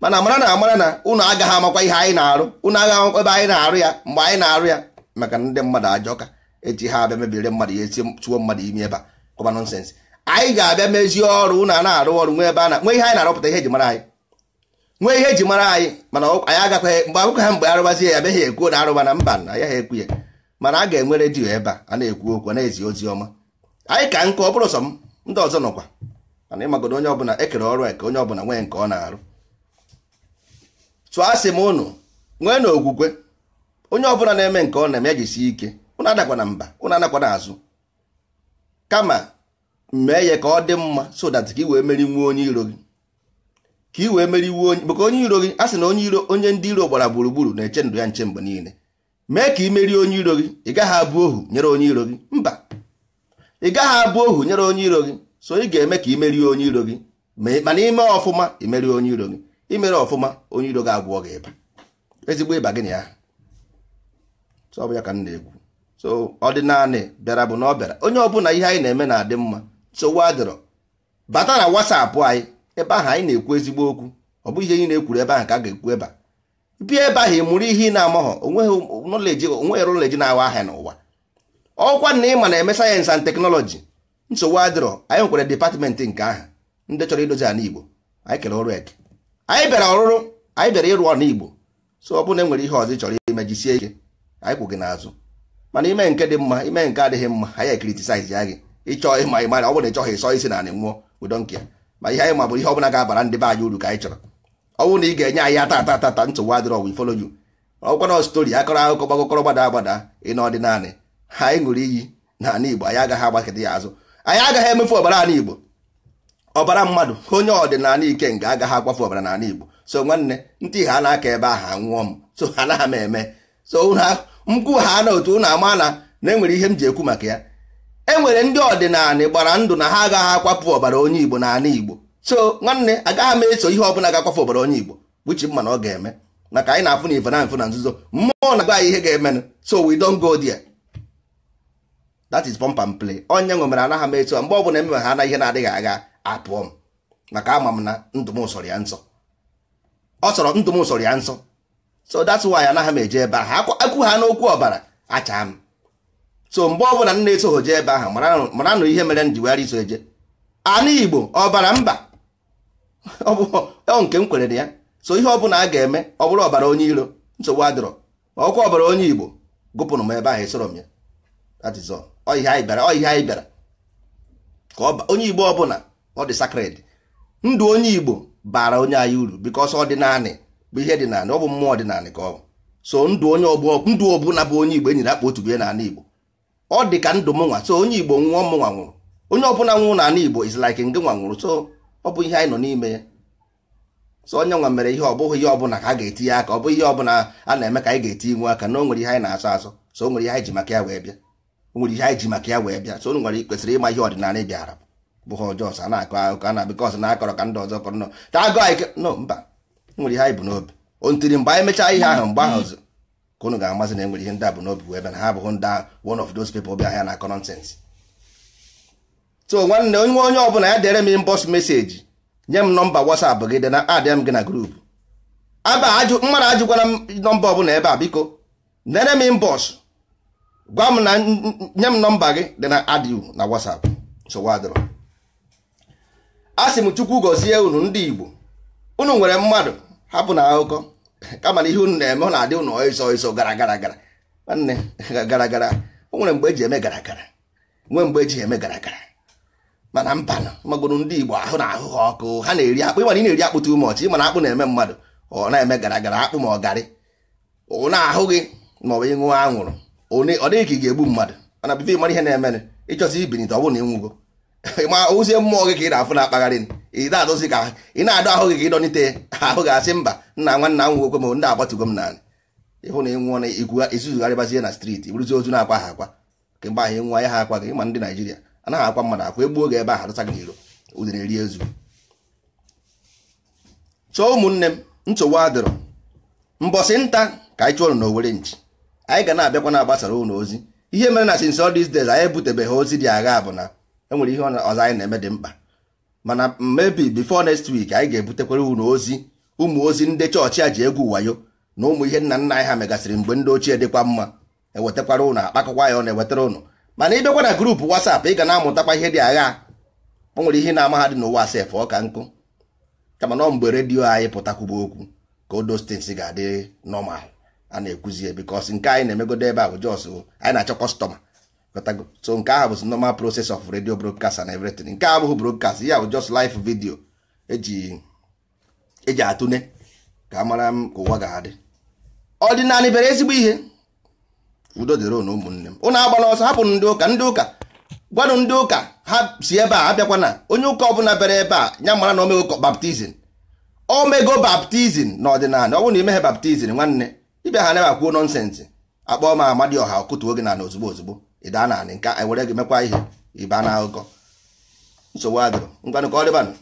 Mana mara na amara na ụnụ agaghị amakwa ihe anyị na-arụ, ụnụ agaghị amakwa ebe anyị na-arụ ya mgbe anyị na-arụ ya, maka ndị mmadụ ajọka echi ha abịa mebiri mmadụ ya, esi tụọ mmadụ ime ebe a kọba nonsense. Anyị ga-abịa mezie ọrụ, ụnụ a na-arụ ọrụ nwee ebe a na nwee ihe anyị na-arụpụta, ihe eji mara anyị, nwee ihe eji mara anyị. Mana anyị agakwaghị mgbe akụkọ ha mgbe arụbazie ya abịaghị ekwuo na arụba na mba na ya ha ekwu ya. Mana a ga-enwe redio ebe a na-ekwu okwu, a na-ezi ozi ọma. Anyị ka nkụ ọ bụrụ sọ m, ndị ọzọ nọkwa. Mana ịmagodo onye ọbụla ekere ọrụ eke, onye ọbụla nwee nke ọ na-arụ. So asị m ụnụ nwee na okwukwe, onye ọbụla na-eme nke ọ na-eme ya jisie ike, ụnụ adakwa na mba, ụnụ anakwa n'azụ, kama mee ya ka ọ dị mma, so that ka ị wee merinwuo onye iro gị, ka ị wee meriwuo onye, maka onye iro gị. A sị na onye iro, onye ndị iro gbara gburugburu na-eche ndụ ya nche mgbe niile. Mee ka ị merie onye iro gị. Ị gaghị abụ ohu nyere onye iro gị, mba, ị gaghị abụ ohu nyere onye iro gị. So ị ga-eme ka ị merie onye iro gị, mana ime ọfụma imerie onye iro gị, imere ọfụma onye iro gị agwụọ gị ịba, ezigbo ịba gị na ya. So ọ bụ ya ka m na-ekwu. So ọdịnala bịara bụ na ọ bịara, onye ọbụla ihe anyị na-eme na-adị mma. So adịrọ bata na WhatsApp anyị, ebe ahụ anyị na-ekwu ezigbo okwu. Ọ bụghị ihe anyị na-ekwuru ebe ahụ ka a ga-ekwu ebe a. Bịa ebe ahụ, ị mụrụ ihe ị na-amaghọ. Onweghị knowledge, onweghị knowledge na-awa ahịa n'ụwa. Ọkwa na ịma na-eme science and technology, nsogbu adịrọ. Anyị nwekwara department nke ahụ, ndị chọrọ idozi ala Igbo. Anyị kere ọrụ eke, anyị bịara ọrụrụ, anyị bịara ịrụ ọrụ Igbo. So ọ bụrụ na e nwere ihe ọzọ ị chọrọ ime, jisie ike, anyị kwụ gị n'azụ. Mana ime nke dị mma, ime nke adịghị mma, anyị criticize ya gị. Ịchọọ ịma ịma, ọ bụrụ na ị chọghị ịsọ isi na anị nwụọ, we don't care. Ma ihe anyị ma bụ ihe ọbụla ga-abara ndị be anyị uru ka anyị chọrọ. Ọ bụrụ na ị ga-enye anyị ata ata ata, nsogbu adịrọ, we follow you. Ọkwa na story akọrọ akụkọ gbagọkọrọ gbada agbada ị na ọdịnala, anyị ṅụrụ iyi n'ala Igbo, anyị agaghị agbakịta ya azụ, anyị agaghị emefu ọbara ala Igbo, ọbara mmadụ. Onye ọdịnala Ikenga agaghị akwafu ọbara n'ala Igbo. So nwanne, ntị ha na-aka ebe ahụ anwụọ m. So anaghị m eme so mkwu ha na otu ụnụ ama na na enwere ihe m ji ekwu maka ya. E nwere ndị ọdịnala gbara ndụ na ha agaghị akwapụ ọbara onye Igbo n'ala Igbo. So nwanne, agaghị m eso ihe ọbụla ga-akwafu ọbara onye Igbo, wuchi mma na ọ ga-eme, maka anyị na-afụ na ife na mfụ na nzuzo, mmụọ na-agwa anyị ihe ga-emenụ. So we don't go there. That is pump and play. Onye nwe mere anaghị m eso. Mgbe ọbụla ememe ha na ihe na-adịghị agha, Apụọ m, maka ama m na ndụ m sọrọ ya nsọ. Ọ sọrọ ndụ m sọrọ ya nsọ. So that's why anaghị m eje ebe ahụ. Akwu ha n'okwu ọbara achaa m. So mgbe ọbụla m na-eso jee ebe ahụ, mara nụ ihe mere m ji wegharị iso eje ana Igbo ọbara mba. Ọ bụ nke m kwere na ya. So ihe ọbụla a ga-eme, ọ bụrụ ọbara onye iro, nsogbu adịrọ. Ma ọkwa ọbara onye Igbo, gụpụrụ m ebe ahụ, esoro m ya. That is all. Ọ ihe anyị bịara, ọ ihe anyị bịara ka onye Igbo ọbụla ọ dị sacred. Ndụ onye Igbo bara onye anyị uru, because ọdịnanị bụ ihe dị naanị, ọ bụ mmụọ ọdịnanị ka ọ bụ. So ndụ onye ọgbọ, ndụ ọbụla bụ onye Igbo enyere akpa otu bie n'ala Igbo, ọ dị ka ndụ m nwa. So onye Igbo nwụọ, m nwa nwụrụ. Onye ọbụla nwụrụ n'ala Igbo is like ngị nwa nwụrụ. So ọ bụ ihe anyị nọ n'ime ya. So onye nwa mere ihe, ọ bụghị ihe ọbụla ka a ga-etinye aka, ọ bụghị ihe ọbụla a na-eme ka anyị ga-etinye nwe aka na o nwere ihe anyị na-asọ asọ. So o nwere ihe anyị ji maka ya wee bịa, o nwere ihe anyị ji maka ya wee bịa. So unu nwere kwesịrị ịma ihe ọdịnala bịara bụ ha ọjọọ. A na-akọ akụkọ a na because na akọrọ ka ndị ọzọ kọrọ nọ ta agụ anyị no mba. Nwere ihe anyị bụ n'obi o ntiri. Mgbe anyị mechaa ihe ahụ, mgbe ahụ ka unu ga-amasị na enwere ihe ndị a bụ n'obi wee bịa, na ha abụghị ndị one of those people bịa ha na-akọ nonsense. So nwanne, onye ọbụla ya dere m inbox message, nye m nọmba WhatsApp gị, dị na adịa m gị na group aba ajụ mmadụ. Ajụkwana m nọmba ọbụla ebe a, biko. Nere m inbox, gwa m na nye m nọmba gị, dị na add you na WhatsApp. So adịrọ. A sị m Chukwu gọzie unu ndị Igbo. Unu nwere mmadụ, hapụ na akụkọ, kama na ihe unu na-eme ọ na-adị unu ọsọ ọsọ, gara gara gara. Nwanne, gara gara, o nwere mgbe eji eme gara gara, nwee mgbe eji eme gara gara. Mana mbanụ magoro ndị Igbo ahụ na ahụ ha ọkụ, ha na-eri akpụ. Ịmana ị na-eri akpụ too much, ịmana akpụ na-eme mmadụ ọ na-eme gara gara. Akpụ ma ọ garị, ọ na-ahụ gị, ma ọ bụ ịṅụ anwụrụ, ọ dịghị ka ị ga-egbu mmadụ. Mana bifo ịmara ihe na-eme, ịchọzi ibinite, ọ bụrụ na ịnwụgo, ma ozie mmụọ gị ka ị na-afụ na-akpagharị, ị na-adọzi ka ị na-adọ ahụ gị ka ịdọnite ahụ, ga-asị mba, nna, nwanna, anwụgokwe m, ndị agbatugo m naanị. Ịhụ na ịnwụọ na ikwu izuzugharịbazie na street, iburuzi ozu na-akwa ha akwa kemgbe ahụ ịnwụọ ya ha akwa gị. Ma ndị Naijiria anaghị akwa mmadụ akwa, egbuo gị ebe ahụ, adọsa gị n'iro, udere eri ezu. Chọọ ụmụnne m, nsogbu adịrọ. Mbọsị nta ka anyị chụọ n'Owere nchi, anyị ga na-abịakwa na-agbasara ụlọ ozi. Ihe mere na since all these days anyị ebutebeghị ozi dị agha bụ na enwere ihe ọzọ anyị na-eme dị mkpa. Mana maybe before next week anyị ga-ebutekwara unu ozi, ụmụ ozi ndị chọọchị a ji egwu wayo na ụmụ ihe nna nna anyị ha megasịrị mgbe ndị ochie dịkwa mma, ewetakwara ụnụ akpakọkwa ya, ọ na-ewetara ụnụ. Mana ịbịakwa na group WhatsApp, ị ga na-amụtakwa ihe dị agha. O nwere ihe na-ama ha dị n'ụwa sef, ọ ka nkụ. Kama na mgbe redio anyị pụtakwuba okwu ka those things ga-adị normal a na-ekwuzi, because nke anyị na-emegodo ebe a bụ just anyị na-achọ customer. So nke ahụ bụ normal process of radio broadcast and everything. Nke a abụghị broadcast ya, bụ just live video eji atụne ka a mara m ka ụwa ga-adị. Ọdịnala bịara ezigbo ihe. Udo dịrị ụnụ, ụmụnne m. Ụnụ agbala ọsọ, hapụ ndị ụka. Ndị ụka, gwanụ ndị ụka ha si ebe a abịakwana. Onye ụka ọbụla bịara ebe a, ya mara na omego baptism, omego baptism na ọdịnala. Ọ bụrụ na imeghe baptism, nwanne, ịbịa ha neba kwuo nonsense, akpọọ m Amadioha, ọkụtuo gị n'ala ozugbo ozugbo. Ịdaa naanị nke ewere gị mekwa ihe ịba na akụkọ. Nsogbu adịrọ. Ngwanụ, ka ọ dịbanụ.